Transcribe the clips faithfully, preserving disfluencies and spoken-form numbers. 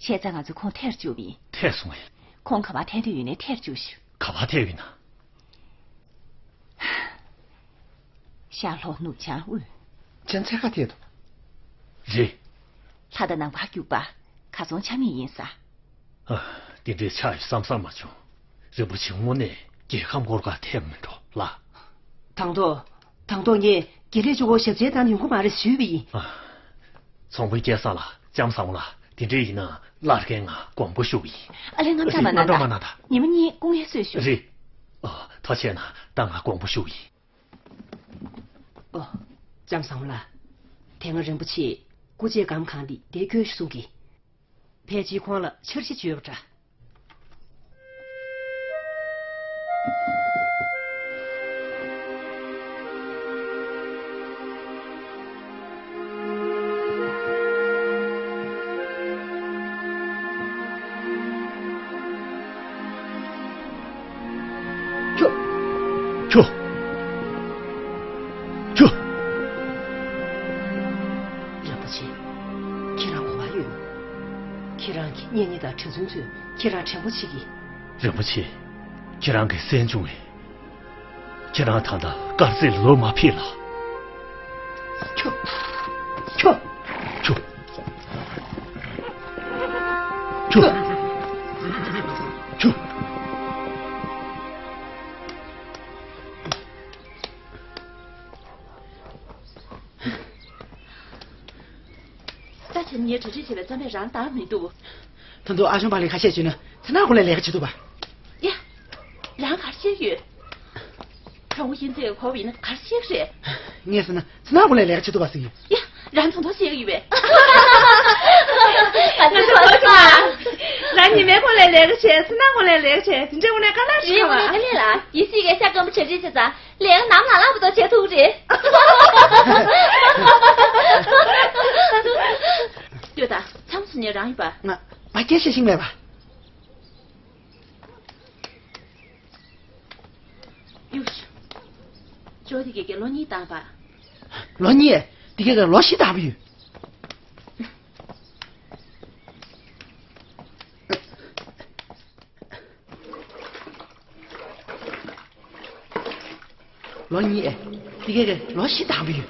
བྱས་ཙང་ང་ཚོ་ཁོང་ཐེར་བཅུག་པ་ཡིན། ཐེར་སོང་ངས། ཁོང་ག་པར་ཐེར་འདོད་ཡོད་ནའི་ཐེར་བཅུག་ཤོག་ག་པར་ཐེར་ཡོད་ན། ཤར་ལྷོ་ནུབ་བྱང་དབུས། ཅན་ཚད་ཁ་ཐད་དོ། རེད། ལྷ་དང་ནང་པར་རྒྱུག་པ་ག་ཚོང་ཆ་མེད་ཡིན་ས། ཨ། དེ་འདྲའི་ཆ་ཡོད་བསམ་བསམ་མ་བྱུང་། རིན་པོ་ཆེ་དངོས་གནས་རྒྱལ་ཁམས་སྐོར་ག་ཐེབས་མི་འགྲོ་ལ། དང་ཐོག་དང་ཐོག་ངས་དགེ་ལེགས་ཆུ་བོ་ཞབས་རྗེས་དང་ཡོང་གི་མ་རེད་ཞུས་པ་ཡིན། ཨ། ཚོང་དཔོན་སྐལ་བཟང་ལགས། ལྕམ་བཟང་པོ་ལགས། དེ་འདྲ་ཡིན་ན་སླར་ཁན་ང་དགོངས་པ་ཞུ་གི་ཡིན། ཨ་ལས། དངངས་སྐྲག་མ་གནང་། དངངས་སྐྲག་མ་གནང་ད། ཉི་མ་གཉིས་སྐུ་ངལ་གསོས་ཤོག་རེད། ཨ། ཐུགས་རྗེ་གནང་། ད་ང་དགོངས་པ་ཞུ་གི་ཡིན། ཨོ། ལྕམ་བཟང་པོ་ལགས། དེ་སྔ་རིན་པོ་ཆེས་སྐུ་རྗེས་སྒམ་གང་འདི་བསྡད་དགོས་གསུང་གི། ཕལ་ཆེར་ཁོང་ལ་འཆར་གཞི་བརྗོད་པ་འདྲ། ཁྱོ། ཁྱོ། ཁྱོ། རིན་པོ་ཆེ། ཁྱེད་རང་གོ་བ་ཡོད། ཁྱེད་རང་གི་གཉེན་ཉེ་དང་གྲྭ་བཙུན་ཚོས་ཁྱེད་རང་དྲན་པོ་བྱེད་ཀྱི། རིན་པོ་ཆེ། ཁྱེད་རང་གིས་གསན་བྱུང་ངས། ཁྱེད་རང་ད་ལྟ་དཀར་མཛེས་ལ་ལོག་མ་ཕེབས་ལ། ཁྱོ། ཁྱོ། ཁྱོ། ཁྱོ། ཁྱོ། ད་ཆ་ངས་གྲ་སྒྲིག་བྱས་པའི་རྩམ་པས་རང་འདང་མི་འདུག་ད་དུང་ཨ་ཞང་པ་ལས་ཁ་ཤས་བྱུང་ན་ཚེ་ནག་ཁོ་ལས་ལས་ཀ་བྱེད་ཐུབ་པ། ཡ། རང་གར་ཤེས་ཡོད། གྲོགས་པོ་ཡིན་ཚེ་གོ་བ་ཡིན་ན་གར་ཤེས་རེད། ངས་ཟེར་ན་ཚེ་ནག་ཁོ་ལས་ལས་ཀ་བྱེད་ཐུབ་པ་ཟེར་གྱི་ཡོད། ཡ། རང་ཚོ་ཐོ་ཤེས་ཀྱི་ཡོད་པས། ང་ཚོ་ཐོ་ཤེས་མ། རང་ཉི་མའི་ཁོ་ལས་ལས་ཀ་བྱས། ཚེ་ནག་ཁོ་ལས་ལས་ཀ་བྱས། དེ་འདྲའི་དངོས་གནས་དཀའ་ལས་ཞིག་ཁ་བ། རེད་མ་ལས་ལ་ཡིད་སྲིད་ཀྱི་ཤ་སྐམ་པོ་གྲ་སྒྲིག་བྱས་ཙང་། ལས་ཀ་ནམ་ལངས་ལངས་པ་དང་བྱེད་ཐུབ་ཀྱི་རེད། ལྟོས་དང་། ཚང་མ་སུ་ཉེ་རང་ཡིན་པ། ང་ང་སྐད་ཆ་ཤེས་མེད་པ། ཡུག་ཤུ། ཇོ་དེ་གས་ཀྱི་ལོ་གཉིས་བཏང་པ། ལོ་གཉིས། དེ་གས་ཀྱི་ལོ་བཞི་བཏང་པ་ཡོད། ལོ་གཉིས། དེ་གས་ཀྱི་ལོ་བཞི་བཏང་པ་ཡོད།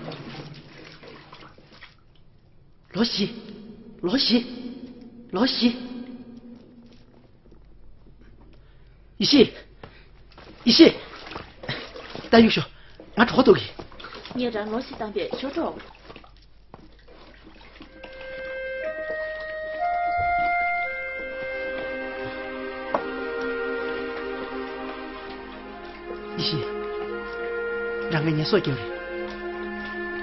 ལོ་བཞི། ལོ་བཞི། ལོ་བཞི། ཡེ་ཤེས། ཡེ་ཤེས། ད་གཡུག་ཤོག་ང་གྲོད་ཁོག་ལྟོགས་ཀྱི། ངས་རང་ལོ་བཞི་བཏང་པས་ཞོ་འགྲོ། ཡེ་ཤེས། རང་གི་ཉེས་གསོག་རྒྱབ་རེད།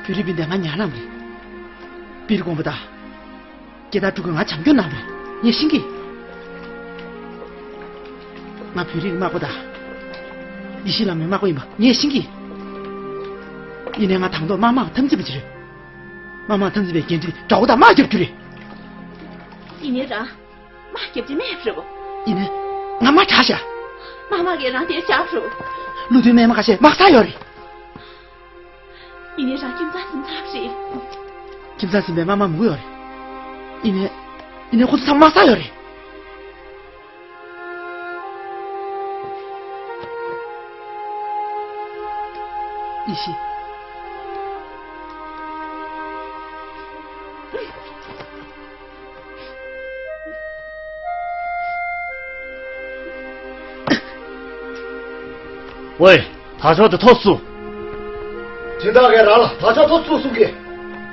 བོད་རིགས་སྤུན་ཟླས་ང་ཉར་གནང་བ་རེད། པིར་དགོན་པ་དང་། རྒྱལ་དར་སྤྲུལ་སྐུས་ང་བྱམས་སྐྱོང་གནང་བ་རེད། ངས་ཤེས་ཀྱི། ང་བོད་རིགས་དམར་པོ་དང་། ཡེ་ཤེས་ལགས་མི་དམར་པོ་ཡིན་པ་ངས་ཤེས་ཀྱི། ཡིན་ནའི་ང་དང་ཐོག་དམར་དམག་འཐབ་འཛིང་པ་ཅིག་རེད། དམར་དམག་འཐབ་འཛིང་པའི་འགན་འཁྲི་དགྲ་བོ་དང་དམག་རྒྱབ་རྒྱུ་རེད། ཡིན་ནའི་རང་། དམག་རྒྱབ་ཀྱི་མེད་པ་རེད་པོ། ཡིན་ནའི། ང་དམག་དྲག་ཤག་དམག་དམག་གིས་རང་དེར་བཞག་པ་རེད་པོ། ཀླུ་མདུན་སྨན་མ་ཁ་ཤས་དམག་ཚར་ཡོད་རེད། ཡིན་ནའི་རང་ཁྱིམ་ཚང་ཟིན་ཚར་བ་རེད། ཁྱིམ་ཚང་ཟིན་པའི་དམག་དམག་མང་པོ་ཡོད་རེད། ཡིན་ནའི། ཡིན་ནའི་ཁོ་ཚོ་ཚང་མ་དམག་ཚར་ཡོད་རེད། ཡེ་ཤེས། ཝེ། དར་ལྕོག་དེ་ཐོབ་སོང་། སྦྱིན་བདག་གིས་རང་ལ་དར་ལྕོག་ཐོབ་སོང་གསུང་གི།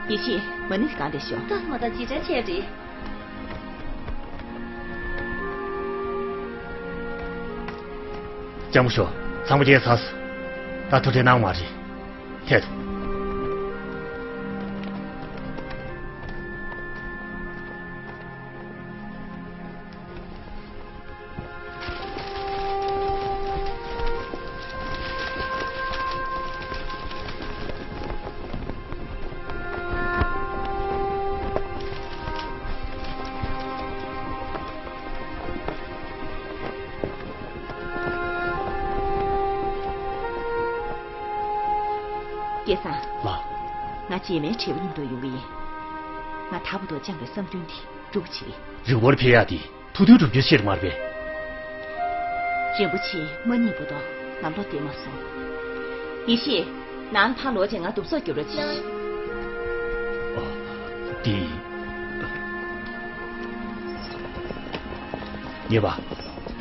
ཡེ་ཤེས། མ་ཎི་གང་དེ་ཤོག་ད་མ་ད་ཅི་དྲན་བྱས་རེད། སྤྱང་པོ་ཤོག་ཚང་མ་རྒྱལ་ཚར་སོང་། ད་ཐུགས་ཁྲལ་གནང་མ་རེད། ཐད་དོ། སྐལ་བཟང་། ལགས། ང་རྗེས་མའི་དྲེལ་པ་ཉིན་དུ་ཡོང་གི་ཡིན། ང་ད་བར་དུ་བཅངས་པའི་བསམ་འདུན་དེ་འགྲུབ་བྱེད། རི་བོར་ཕེབས་ཡག་དེ་ཐུགས་མཐུན་གྲུབ་རྒྱུའི་ཕྱིར་མ་རེད་པས། རིན་པོ་ཆེ་མ་རྙེད་བར་དུ་ནམ་ལོག་བསྡད་མ་སོང་། ཡེ་ཤེས། ནང་ཕར་ལོག་བྱས་ང་བསྡུ་གསོག་རྒྱབ་རོགས་གྱིས། ཨ། འདི། ཉེས་པ།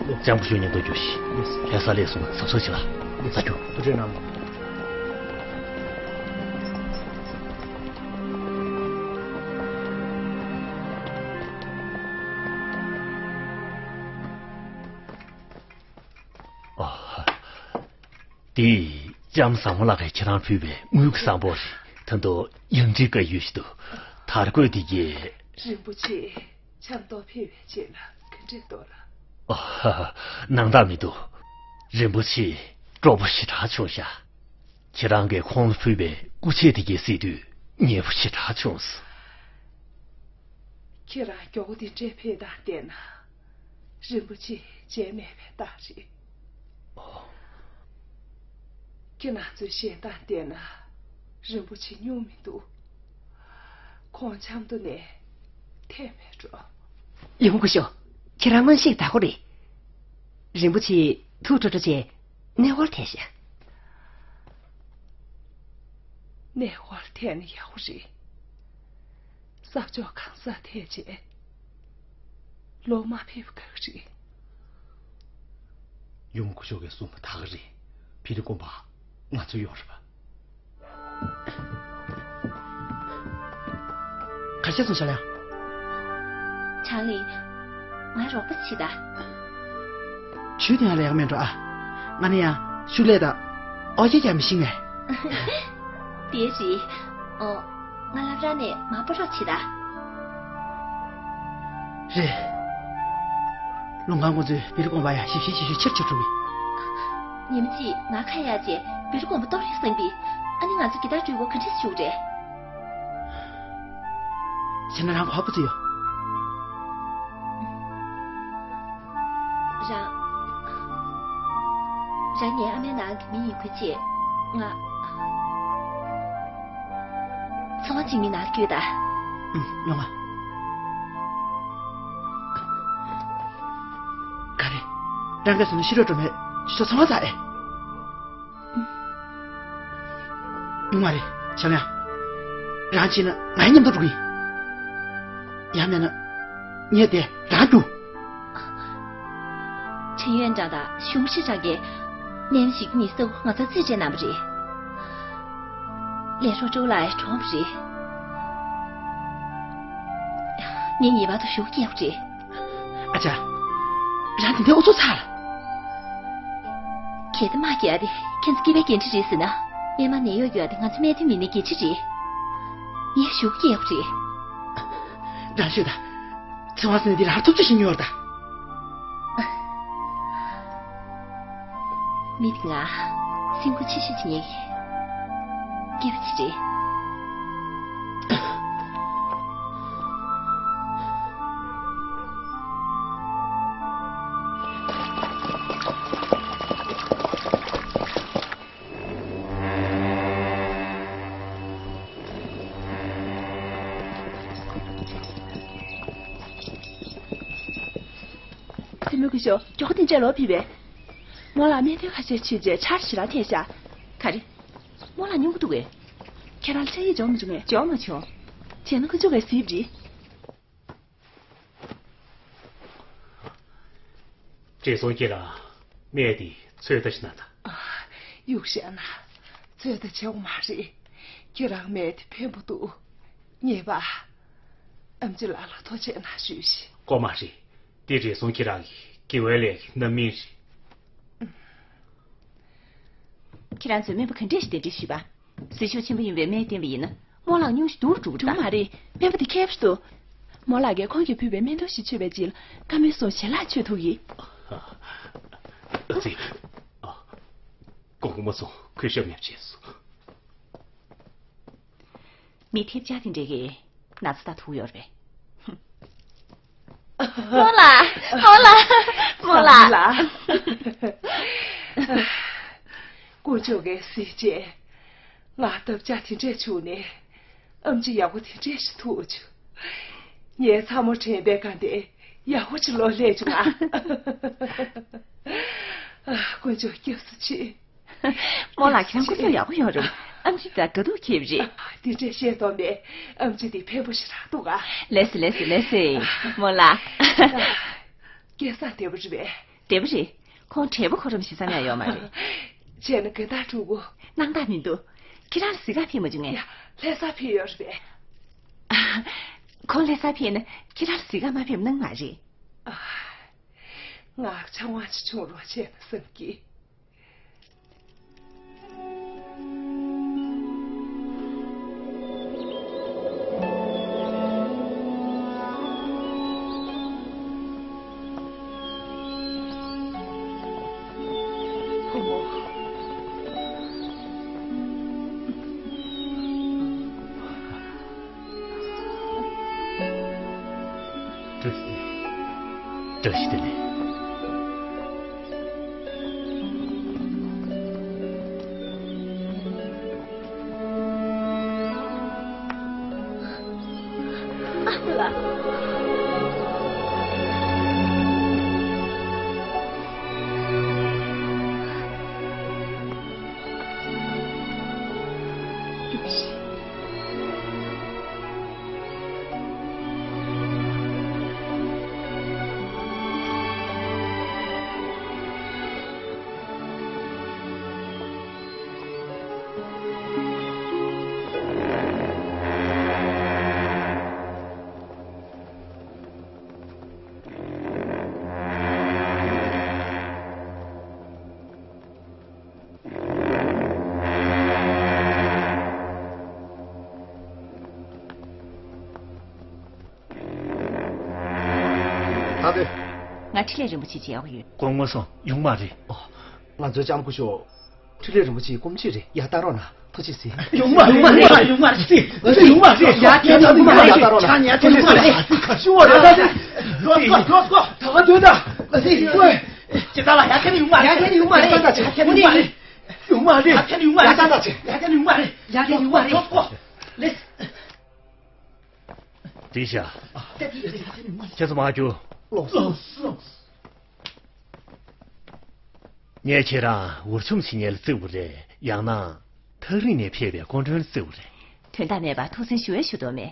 ལྕམ་སྐུ་ཞབས་མཉམ་དུ་རྒྱུགས་ཤིག་ལགས་སོ། ལྷ་ས་ལས་སོང་ན་གཟབ་གཟབ་བྱེད་ལ། ལགས་སོ། ལགས་སོ། ཐུགས་རྗེ་གནང་། ཨ། འདི་ལྕམ་བཟང་མོ་ལགས་ཀྱིས་ཁྱེད་རང་ཕུལ་བའི་དངུལ་གྱི་བསང་ཕོར་རེད། ད་དུང་ཡང་ཅིག་དགའ་ཡོད་ཞིག་འདུག་དར་གོས་འདི་གས། རིན་པོ་ཆེ། ཆབ་མདོ་ཕེབས་པའི་རྗེས་ལ་ག་འདྲས་འདུག་ལགས། ཨ་ཧ་ཧ། སྣང་དག་མི་འདུག་རིན་པོ་ཆེ་སྤྲོ་པོ་ཞེ་དྲག་བྱུང་ཤག་ཁྱེད་རང་གིས་ཁོང་ལ་ཕུལ་བའི་སྐུ་ཆས་དེ་གས་གཟིགས་དུས་མཉེས་པོ་ཞེ་དྲག་བྱུང་སོང་། ཁྱེད་རང་མགྱོགས་པོ་འདི་འདྲས་ཕེབས་སྟངས་བལྟས་ན། རིན་པོ་ཆེ་མཇལ་མེད་པའི་རྟགས་རེད། ཨོ། ཁྱེད་རང་ཚོའི་བཞེངས་སྟངས་བལྟས་ན་རིན་པོ་ཆེ་སྙུང་མི་འདུག་ཁོང་ཆབ་མདོ་ནས་ཐད་མེད་འགྲོ། ཡུམ་སྐུ་ཞབས། ཁྱེད་རང་མངོན་ཤེས་དག་པོ་རེད། རིན་པོ་ཆེ་ཐུགས་སྤྲོ་སྤྲོ་བྱས་གནས་སྐོར་ཐད་ཤག་གནས་སྐོར་ཐད་ན་ཡག་པོ་རེད། ས་ཕྱོགས་གང་སར་ཐད་བྱས། ལོག་མ་ཕེབས་དགོས་རེད། ཡུམ་སྐུ་ཞབས་ཀྱིས་གསུངས་པ་དག་རེད། བེ་རི་དགོན་པ་ང་ཚོ་ཡོང་རེད་པ། ག་བྱས་སོང་ཤ་ལ། ཆང་ལི། ང་རོགས་པ་བྱེད་ད། ཇུས་དེ་ཡང་ལ་ཡག་མེད་འགྲོ་ཨ། ང་ནི་ཡང་ཤུགས་ལས་དང་། ཨོ་ཅེ་ཀྱང་མི་ཤེས་ངས། དེ་རེད། ཨོ། ང་སློབ་གྲྭ་ནས་མ་པོ་རོགས་བྱེད་ད། རེད། ལུང་ཁང་ཁོང་ཚོས་བེ་རི་དགོན་པ་ཡ་ཞིབ་བཤེར་བྱེད་ཤུགས་ཆེར་བྱེད་ཐུབ་མིན། ཉིན་གཅིག་ང་ཁ་ཡ་རྗེས་བེ་རི་དགོན་པ་གཏོར་ཡག་བསམ་པས། ཨ་ནི་ང་ཚོ་གི་ད་འགྲུལ་འགོ་ག་འདྲས་ཞུགས་རེད། བྱས་ན་རང་གོ་བ་སྤུ་ཚུ་ཡོད། རང་། རང་ངའི་ཨ་མའི་ནང་གི་མི་ཡིན་ཁུལ་བྱས། ང་། ཚོང་པ་གཅིག་མིན་ན་སྐྱོད་ད། ཨུམ། ཡོང་ང་། ག་རེ། རང་གིས་བཟོས་ན་ཤི་རོ་འགྲོ་མེད། ཤོ་ཚོང་པ་ཚ་ཨེ། ཡོང་མ་རེད། བྱམས་ཡ། རང་ཕྱིན་ན་ང་མཉམ་དུ་འགྲོ་གི་ཡིན། ཡང་མེད་ན། ངས་དེ་རང་རྒྱུག་ཆེན་ཡོན་ཀྲང་དང་གཞུང་ཧྲི་ཀྲང་གིས་གནས་མི་ཞིག་གཉིས་སུ་ང་ཚོ་རྩིས་སྤྲད་གནང་བ་རེད། ལས་རོགས་ཀྲོའུ་ལའི་གྲོངས་པ་རེད། ངས་ངེས་པར་དུ་ཞུ་སྐྱེལ་བ་རེད། ཨ་ཅག་རང་དེ་འདྲའི་ཨུ་ཚུགས་ཚ་ལ། གལ་ཏེ་དམག་རྒྱག་དེ་ཁྱེད་ཚོ་སྐྱེས་པའི་འགན་འཁྲི་རེད་ཟེར་ན། སྨན་མ་ནད་གཡོག་རྒྱག་དེ་ང་ཚོ་སྨན་དོན་མི་སྣའི་འགན་འཁྲི་རེད། ངས་ཞུ་སྐྱེལ་བ་རེད། རང་ཤོད་ད། ཚེ་དབང་ཟེར་ནི་འདི་རང་ཐུབ་ཚོད་བྱེད་མྱོང་བར་ད། མི་དེ་ང་སེམས་ཁུར་ཆེ་ཤོས་བྱེད་མཁན་གྱི་སྐྱེས་པ་ཅིག་རེད། སྲིང་མོ་སྐུ་ཞབས། མགྱོགས་པོ་དེ་འདྲས་ལོག་ཕེབས་པས། རྨོ་ལགས་སྨན་དོན་ཁ་ཤས་བྱས་རྗེས་ཆར་ཞེ་དྲག་ཐེབས་ཤག་ག་རེ། རྨོ་ལགས་སྙུང་གི་འདུག་གས། ཁྱེད་རང་ལ་ཆ་ཡིས་འཇོག་མི་བྱུང་ངས་འཇོག་མ་བྱུང་། བྱས་ན་ཁོ་ཚོ་གས་སིབ་རེད། བགྲེས་སོང་ཁྱེད་རང་། སྨན་དེ་ཚོད་ལྟ་ཞིག་གནང་དང་། ཨ། གཡུག་བཞག་ན། ཚོད་ལྟ་བྱེད་དགོས་མ་རེད། ཁྱེད་རང་སྨན་དེ་ཕན་པོ་འདུག་ངེས་པ། ཨེམ་ཆི་ལགས་ལ་ཐུགས་རྗེ་གནང་ཞུས་ཤིག་ཀོ་མ་རེད། དེ་བགྲེས་སོང་ཁྱེད་རང་གི་དགེ་བའི་ལས་ཀྱི་རྣམ་སྨིན་རེད། ཁྱེད་རང་ཚོས་སྨན་པ་ག་འདྲས་ཤིག་གདན་འདྲེན་ཞུས་པ། ཟས་ཤུགས་ཆེན་པོ་ཡིན་པའི་སྨན་བསྟེན་པ་ཡིན་ན། རྨོ་ལགས་སྙུང་གཞི་སྡུག་རུ་འགྲོ་གི་རེད་ད། སྡུག་མ་རེད། སྨན་པ་དེ་མཁས་པོ་ཞིག་འདུག་རྨོ་ལགས་ཀྱིས་ཁོང་གིས་ཕུལ་བའི་སྨན་ཐུག་ཞིག་མཆོད་པའི་རྗེས་ལ་བཀའ་མོལ་སོགས་ཞལ་ལག་མཆོད་ཐུབ་ཀྱི། ཨ་ཙི། ཨ། དགོངས་པ་མ་ཚོམས། གུས་ཞབས་ཉམས་བྱས་སོ། མི་ཐེབས་ཆག་དེ་འདྲས་ཀྱིས་ན་ཚ་དང་ཐུག་ཡོད་རེད། རྨོ་ལགས། རྨོ་ལགས། རྨོ་ལགས། ལགས། དཀོན་མཆོག་གིས་གཟིགས་བྱས། ང་ཐབས་ཆག་དེ་འདྲས་བྱུང་ནས། ཨེམ་ཆི་ཡག་པོ་དེ་འདྲས་ཤིག་ཐུག་བྱུང་། ངའི་ཚ་མོ་དྲན་པའི་སྒང་དེ་ཡག་པོ་ཅིག་ལོག་སླེབས་བྱུང་ཨ། ཨ། དཀོན་མཆོག་སྐྱབས་སུ་མཆི། རྨོ་ལགས། ཁྱེད་རང་སྐུ་གཟུགས་ཡག་པོ་ཡོད་རེད། ཨེམ་ཆི་དང་དགའ་སྡུག་ཁེལ་བ་རེད། འདི་འདྲས་བཤད་དོ་མེད། ཨེམ་ཆི་འདི་ཕན་པོ་ཞེ་དྲག་འདུག་ག་ལགས་སེ་ལགས་སེ་ལགས་སེ། རྨོ་ལགས། སྐལ་བཟང་བདེ་པོ་རེད་པས། བདེ་པོ་རེད། ཁོང་བགྲེས་པོ་ཁོ་རང་ཞིག་བསམ་ཡག་ཡོད་མ་རེད། བྱས་ན་དགའ་རྟགས་སྤྲོད་དགོས། སྣང་དག་མི་འདུག་ཁྱེད་རང་གཟིགས་ག་ཕེབས་མ་བྱུང་ངས། ཡ། ལྷ་སར་ཕེབས་ཡོད་རེད་པས། ཨ། ཁོང་ལྷ་སར་ཕེབས་ན་ཁྱེད་རང་གཟིགས་ག་མ་ཕེབས་སྣང་མ་རེད། ཨ། ང་ཆང་བ་ཅིག་བྱུང་རོགས་བྱས་ན་བསམ་གྱི། བུ་མོ། བཀྲ་ཤིས་བདེ་ལེགས། བཀྲ་ཤིས་བདེ་ལེགས། ཨ་ལ། ད་དེ། ང་འཕྲིན་ལས་རིན་པོ་ཆེ་མཇལ་དགོས་ཡོད། སྐུ་ངོ་སོང་ཡོང་མ་རེད། ཨོ། ང་ཚོའི་ལྕམ་སྐུ་ཞབས། འཕྲིན་ལས་རིན་པོ་ཆེའི་སྐུ་མཆེད་རེད། ཡར་ལྟ་རོགས་གནང་། ཐུགས་རྗེ་ཆེ། ཡོང་མ་རེད། ཡོང་མ་རེད། ཡོང་མ་རེད། ཡོང་མ་རེད། ཡར་ལྟ་རོགས་གནང་། ཡར་ལྟ་རོགས་གནང་། ཐུགས་རྗེ་ཆེ། ཁ་ཤུ་བ་རེད། ད་ལྟ་དུས་ད། ཨ་ཙི། ཀོས། ཇི་ལྟར་ལ་ཡར་ལྟ་ཡོང་མ་རེད། ཡར་ལྟ་ཡོང་མ་རེད། ཡར་ལྟ་ཡོང་མ་རེད། ཡར་ལྟ་ཡོང་མ་རེད། ཡར་ལྟ་ཡོང་མ་རེད། ཡར་ལྟ་ཡོང་མ་རེད། ཡར་ལྟ་ཡོང་མ་རེད། ལེ། འགྲིག་ཤག་ཁྱེད་ཚོ་མར་རྒྱུགས། ལགས་སོ། ངས་ཁྱེད་རང་འུར་ཆུམ་བྱེད་མཁན་ལ་བརྩི་དགོས་རེད། ཡང་ན་ཐག་རིང་ནས་ཕེབས་པའི་སྐུ་མགྲོན་ལ་བརྩི་དགོས་རེད། དོན་དག་མེད་པར་ཐུགས་སེམས་ཞུ་ཡ་ཞུ་དོ་མེད།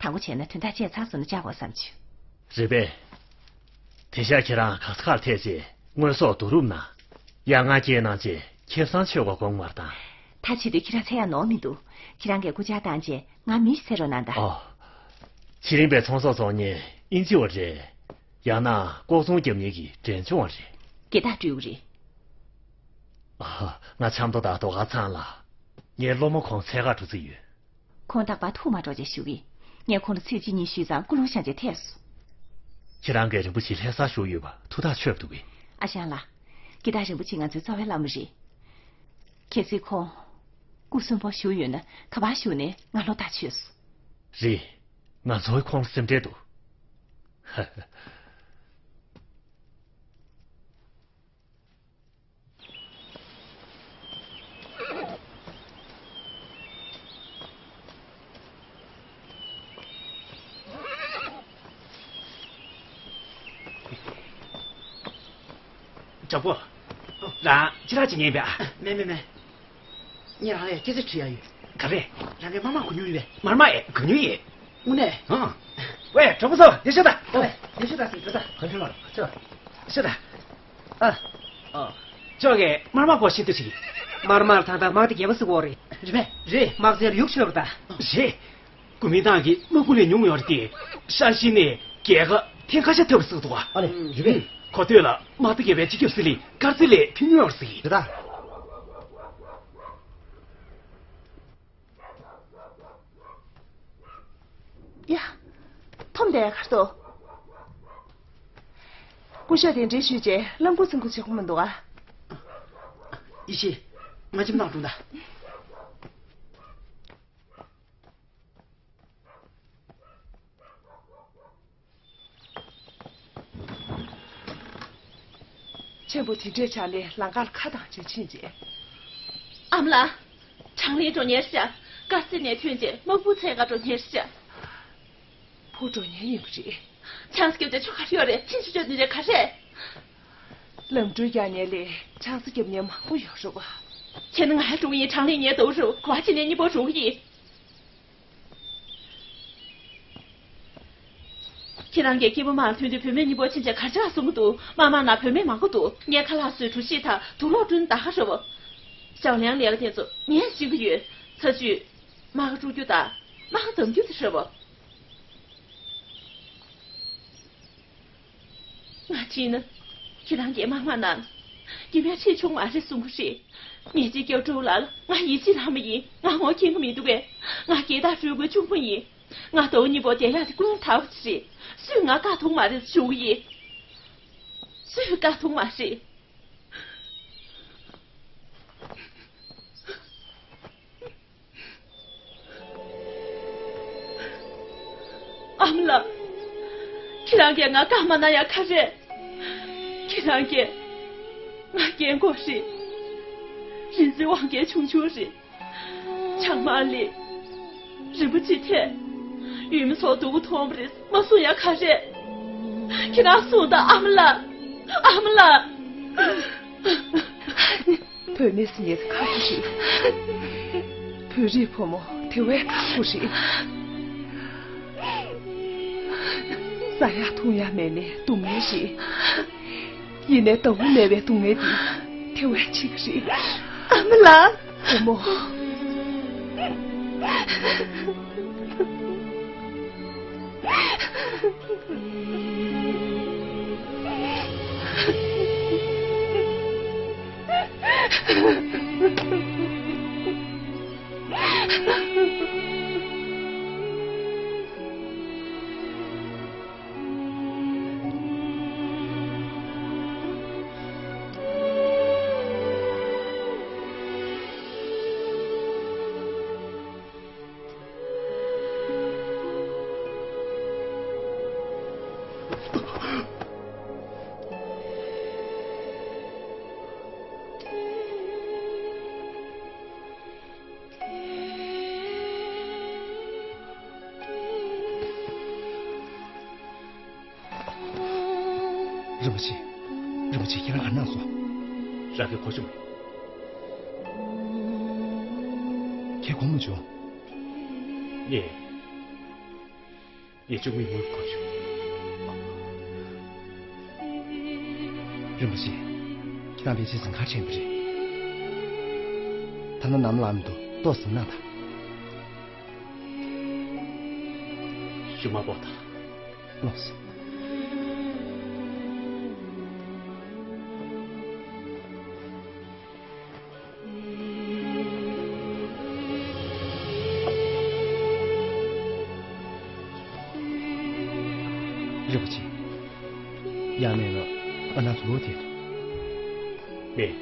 དང་པོ་བྱས་ན་དོན་དག་བརྗེད་ཚར་སོང་ན་བཅར་དགོས་བསམ་བྱུང་། རེད་པས། དེང་སང་ཁྱེད་རང་ག་ས་གར་ཐད་རྗེས་དངོས་ཟོག་བསྡུ་རུབ་གནང་། ཡར་ངར་སྐྱེལ་གནང་རྗེས་ཁེ་བཟང་ཆོད་པ་དགོངས་པར་དང་། ད་བྱེད་དུས་ཁྱེད་རང་འཚོལ་ཡག་ནོར་མི་འདུག་ཁྱེད་རང་གིས་སྐུ་བཅར་བཏང་རྗེས་ང་མི་ཞིག་འཚོལ་རོགས་གནང་དང་། ཨོ། ཚེ་རིང་པའི་ཚོང་ཟོག་བཙོང་མཁན་ཨིན་ཇི་བ་རེད། ཡང་ན་ལྐོག་འཚོང་རྒྱག་མཁན་གྱི་འབྲས་ལྗོངས་བ་རེད། དགེ་རྟགས་སྤྲོད་ཀྱི་རེད། ཨ། ང་ཆབ་མདོ་དང་རྡོ་དཀར་ཚང་ལ། ངའི་སློབ་མ་ཁོང་འཚོལ་གར་འགྲོ་རྩིས་ཡོད། ཁོང་རྟག་པར་ཐུག་མ་འགྲོ་ཅེས་ཞུ་གི། ངས་ཁོང་ལ་ཚིག་གཅིག་གཉིས་ཞུས་ཙང་ཀུན་སློང་བཞག་རྗེས་ཐད་སོང་། ཁྱེད་རང་གིས་རིན་པོ་ཆེ་ལྷ་སར་བཞུགས་ཡོད་པ་ཐུགས་ཐག་ཆོད་འདུག་གས། ཨ་ཞང་ལགས། དགེ་རྟགས་རིན་པོ་ཆེ་ང་ཚོའི་རྩ་བའི་བླ་མ་རེད། གལ་སྲིད་ཁོང་སྐུ་གསོན་པོ་བཞུགས་ཡོད་ན་ག་པར་བཞུགས་ནའི་ང་བློ་ཐག་ཆོད་སོང་། རེད། ང་ཚོའི་ཁོང་ལ་སེམས་ཁྲལ་འདུག་ཧ་ཧ། གྲོགས་པོ། རང་ཅི་ར་ཅི་ཉན་པས་ཨ། མེད་མེད་མེད། ངས་རང་ལ་སྐད་ཆ་དྲི་ཡ་ཡོད། ག་རེ། རང་གིས་དམར་དམར་གོན་མྱོང་ཡོད་པས། དམར་དམར་ཨེ་གོན་མྱོང་ཡོད། དངོས་གནས། ཨང་། ཝེ་གྲོགས་པོ་ཚོ་འདིར་ཤོག་དང་། ཨོ་ཝེ་འདིར་ཤོག་དང་ཟེར་འགྲོ་དང་། ག་འཕྲོད་མ་རེད་ཤོག་ཤོག་དང་། ཨ། ཨ། ཅོག་གིས་དམར་དམར་པོ་ཤེས་འདུག་ཟེར་གི། དམར་དམར་ཐང་ཐང་དམག་སྡེ་བརྒྱད་པ་ཟེར་གོ་རེད། རེད་པས། རེད། དམག་སའི་ཡུག་ཆེ་བ་དང་། རེད། གོ་མིན་ཏང་གི་དམག་དཔུང་ལས་ཉུང་ཡོད་རེད་དེ། ཤར་གཞི་ནས་རྒྱལ་ཁ་ཐེངས་ཁ་ཤས་ཐོབ་ཟེར་འདུག་ག་ཨ་ལེ་རེད་པས། ཁོ་ཐོས་ལ་དམག་སྡེ་བརྒྱད་པའི་སྤྱི་ཁྱབ་སྲིད་ལས་དཀར་རྩེ་ལས་ཐོན་མྱོང་ཡོད་རེད་ཟེར་གི། རེད་ད། ཡ། ཐོམ་དེ་གར་དོ། སྐུ་ཞབས་དེ་འདྲའི་ཞུས་རྗེས་གླང་པོ་ཚང་ཁུ་ཆེ་ཁོ་མི་འདུག་ཨ། ཡེ་ཤེས། ང་ཁྱིམ་ནང་འགྲོ་ད། ཆེན་པོ་དེ་འདྲའི་ཆ་ནས་ལམ་ཁར་ཁ་གདངས་བྱས་ཕྱིན་རྗེས། ཨ་མ་ལགས། གྲང་ལྷེ་འགྲོ་ཉེར་ཤ། དཀར་རྩེ་ནས་ཐོན་རྗེས་དམག་དཔུང་འཚོལ་ག་འགྲོ་ཉེར་ཤ། ཁོ་འགྲོ་མཁན་ཡིན་པ་རེད། ཆང་ས་བརྒྱབ་བྱས་ཆོ་ག་རེ་ཡོད་རེད། ཁྱེད་ཆོ་ཆོ་འདི་འདྲ་ག་རེད། ལམ་འགྲོ་རྒྱག་མཁན་ལས་ཆང་ས་བརྒྱབ་མཁན་མང་པོ་ཡོད་རེད་བ། ཁྱེད་ནི་ང་ཡར་འགྲོ་གི་ཡིན། གྲང་ལྷོད་ངས་ལྟ་བུ་རེད། ག་བ་བྱས་ནས་གཉིས་པོ་འགྲོ་གི་ཡིན། ཁྱེད་རང་གིས་སྐྱིད་པོ་མར་ཐོན་དུས་བུད་མེད་གཉིས་པོ་ཕྱིན་ཆད་གར་ཆགས་གསུང་གི་འདུག་དམག་དམག་ནང་བུད་མེད་མང་པོ་འདུག་ངས་ཁ་ལག་བཟོས་གྲོ་ཞིབ་དང་དུག་ལོག་བསྐྲུན་ད་ག་རེད་བ། ཞའོ་ལིའང་ལས་ཀ་དེ་ཚོ་ངས་ཤེས་ཀྱི་ཡོད། ཚ་ཆུ། རྨ་ཁ་དཀྲུག་རྒྱུ་དང་རྨ་ཁ་འདམ་རྒྱུ་དེ་རེད་བ། ང་ཕྱིན་ན། ཁྱེད་རང་གིས་དམག་དམག་ནང་། རྒྱུ་མ་ཁྲིད་ཆོག་མ་རེད་གསུང་གི་རེད། ངས་ཅིག་སྐྱབས་སྤྲོ་ལ་ང་ཡིད་ཆེས་རག་མ་ཡིན། ང་ངོ་མཁྱེན་གི་མི་འདུག་གས། ང་རྒས་དང་རུས་པའི་གཅུང་མོ་ཡིན། ང་ཟླ་བ་གཉིས་པོ་བསྡད་ཡག་དེ་ཀུན་ཐབས་ཆེ་རེད། སུས་ང་བཀག་ཐུབ་མ་རེད་ཞུ་གི་ཡིན། སུས་བཀག་ཐུབ་མ་རེད། ཨ་མ་ལགས། ཁྱེད་རང་གིས་ང་བཀག་མ་གནང་ཡག་ག་རེད། ཁྱེད་རང་གིས་ང་རྒན་གོག་རེད། རིག་འཛིན་དབང་རྒྱལ་ཆུང་ཆུང་རེད། ཆང་མར་ལས། རིན་པོ་ཆེ་ཐད། ཡུལ་མི་ཚོ་སྡུག་པོ་མཐོང་བ་རེད་མ་གསུང་ཡག་ག་རེད། ཁྱེད་རང་གསུང་དང་ཨ་མ་ལགས། ཨ་མ་ལགས། བུད་མེད་ཟེར་མཁན་ཁག་པོ་རེད། བོད་རིགས་བུ་མོ་དེ་བས་ཁག་པོ་རེད། ཟ་ཡག་འཐུང་ཡག་མེད་ནའི་སྡུག་བསྔལ་རེད། ཡིན་ནའི་ཟླ་བོ་མེད་པའི་སྡུག་བསྔལ་འདི་དེ་བས་ཆེ་གི་རེད། ཨ་མ་ལགས། བུ་མོ། རིན་པོ་ཆེ། རིན་པོ་ཆེ། ཁྱེད་རང་ག་ན་སོང་། རང་གི་གོ་ཆུང་། ཁྱེད་གོ་མ་བྱུང་། ངས། ངས་ཅུང་མི་མོས་གོ་བྱུང་། རིན་པོ་ཆེ། ཁྱེད་རང་ཕལ་ཆེར་ཟིང་ཁར་ཕྱིན་པ་རེད། ཐ་ན་ནམ་ལངས་མི་འདུག་ཏོག་ཙམ་གནང་དང་། ཞུ་མ་ཕོག་དང་། ལགས་སོ། རིན་པོ་ཆེ། ཡང་མེད་ན་ཨ་ན་ཚོ་ལོག་དེ། མེད།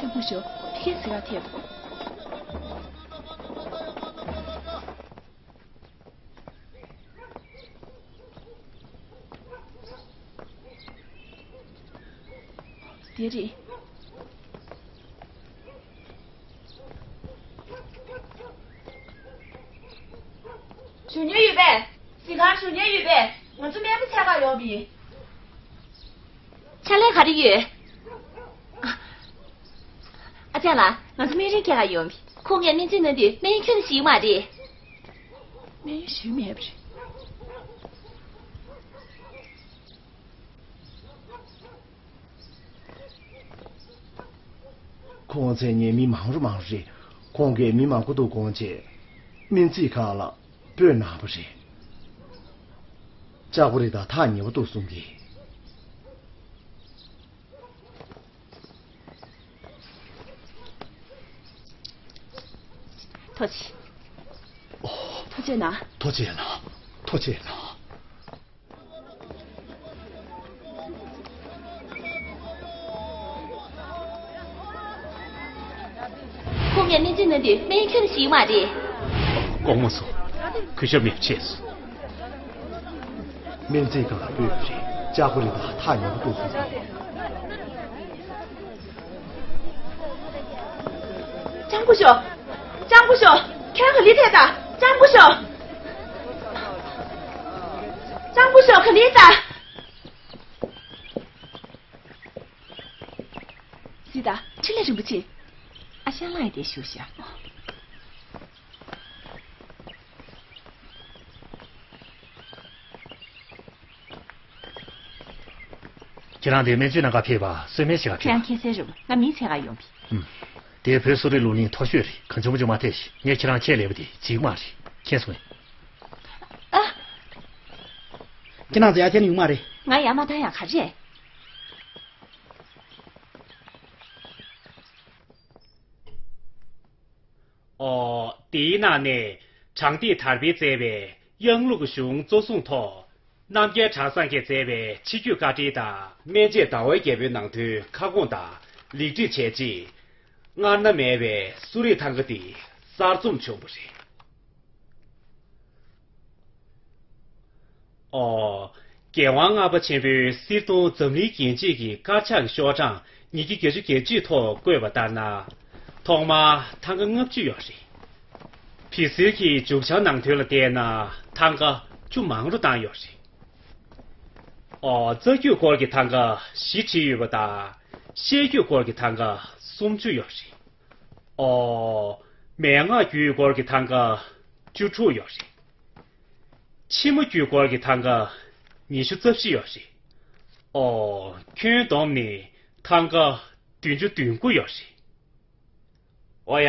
ལྕམ་སྐུ་ཞབས། ཕ་གིར་ཟས་རག་ཐེབས། དེ་རེད། ཞུ་མཁན་ཡོད་པས། གཟིམ་ཁང་ཞུ་མཁན་ཡོད་པས། ང་ཚོ་སྨན་པ་ཚད་ཁ་ཡོང་བ་ཡིན། ཕྱག་ལས་ག་རེ་ཡོད། ཨ་ཅག་ལགས། ང་ཚོ་སྨན་རིན་སྐྱེལ་ག་ཡོང་བ་ཡིན། ཁོང་ངས་སྨན་རྩིས་གནང་དུས་སྨན་ཡོན་ཁྱོན་ནས་ཞིག་མ་རེད། སྨན་ཡོན་ཞིག་མེད་པ་རེད། ཁོང་ཚོའི་ཉེས་མིང་མང་རུ་མང་རུ་རེད། ཁོང་གིས་མི་མང་པོ་འདུག་དགོངས་བྱས། སྨན་རྩིས་ཁང་ལ་སྤོས་གནང་བ་རེད། ལྕགས་པོ་རི་དྭགས་ཐག་ཉེ་བོ་འདུག་གསུང་གི། ཐུགས་རྗེ་ཆེ། ཨོ། ཐུགས་རྗེ་གནང་། ཐུགས་རྗེ་གནང་། ཐུགས་རྗེ་གནང་། ཁོང་ངས་སྨན་རྩིས་ནང་ དེ་སྨན་ཁྱོན་ཞིག་མ་རེད། དཀོན་མོ་སོ། གུས་ཞབས་མེད་ཆེས་སོ། སྨན་རྩིས་ཁང་ལ་སྤོས་པ་རེད། ལྕགས་པོ་རིན་པ་ཐག་ཉེ་པོ་འདུག་སོང་ཙང་། ལྕམ་སྐུ་ཞབས། ལྕམ་སྐུ་ཞབས། ཁྱེད་རང་ག་ལེར་ཐད་ད། ལྕམ་སྐུ་ཞབས། ལྕམ་སྐུ་ཞབས་ག་ལེར་ད། སི་ཏཱ། འཕྲིན་ལས་རིན་པོ་ཆེ། ཨ་ཞང་ལགས་ཡ་དེ་བཞུགས་ཤག། ཁྱེད་རང་དེ་སྨན་བཅོས་གནང་ག་ཕེབས་པ་གསོལ་སྨན་བཞེས་ག་ཕེབས་པ། ཁྱེད་རང་མཁྱེན་གསལ་རེད། ང་མི་ཚད་ག་ཡོང་བི། ཨུམ། དེ་བོད་གསོ་རིག་ལག་ལེན་མཐོ་ཤོས་རེད། གང་བྱུང་མ་བྱུང་མ་ཐེ་ཞིག། ངས་ཁྱེད་རང་ཁས་ལེན་པ་དེ་འཇིགས་མ་རེད། མཁྱེན་སོང་ངས། ཨ། ཁྱེད་རང་ཚོ་ཡ་ཁྱེད་ཡོང་མ་རེད། ང་ཡ་མ་ད་ཡ་ག་རེད། ཨོ། དེའི་ནང་ནས་དྲང་ཐིག་དར་སྤེལ་བསྩལ་བའི་དབྱངས་ལུག་གཞུང་གཙོ་བཟུང་ཐོག་རྣམ་རྒྱལ་གྲྭ་ཚང་གིས་མཛད་པའི་ཆིབས་བསྒྱུར་བཀའ་ཁྲིད་དང་། སྨན་དཔྱད་ཟླ་བའི་རྒྱལ་པོའི་ནང་དོན་ཁ་སྐོང་དང་ལེགས་སྒྲིག་བྱས་རྗེས། སྔར་ན་མེད་པའི་གསོ་རིག་ཐང་ག་འདི་གསར་རྩོམ་བྱུང་བ་རེད། ཨོ། རྒྱལ་དབང་ལྔ་པ་ཆེན་པོའི་གསེར་གདུང་འཛམ་གླིང་རྒྱན་ཆས་ཀྱི་དཀར་ཆག་གི་ཤོག་གྲངས་ཉིས་བརྒྱ་བརྒྱད་ཅུ་གྱ་གཅིག་ཐོག་བཀོད་པ་ལྟར་ན། ཐོག་མར་ཐང་ག་ལྔ་བཅུ་ཡོད་རེད། བི་སིར་གྱི་མཇུག་བྱང་ནང་དོན་ལ་བལྟས་ན་ཐང་ག་བཅུ་མང་རུ་བཏང་ཡོད་རེད། ཨོ། རྩ་རྒྱུད་སྐོར་གྱི་ཐང་ག་བཞི་བྲིས་ཡོད་པ་དང་། བཤད་རྒྱུད་སྐོར་གྱི་ཐང་ག་སུམ་ཅུ་ཡོད་རེད། ཨོ། མན་ངག་རྒྱུད་སྐོར་གྱི་ཐང་ག་བཅུ་དྲུག་ཡོད་རེད། ཕྱི་མ་རྒྱུད་སྐོར་གྱི་ཐང་ག་ཉི་ཤུ་རྩ་བཞི་ཡོད་རེད། ཨོ། ཁྱོན་བསྡོམས་ནས་ཐང་ག་བདུན་ཅུ་དོན་དགུ་ཡོད་རེད། ཨོ་ཡ།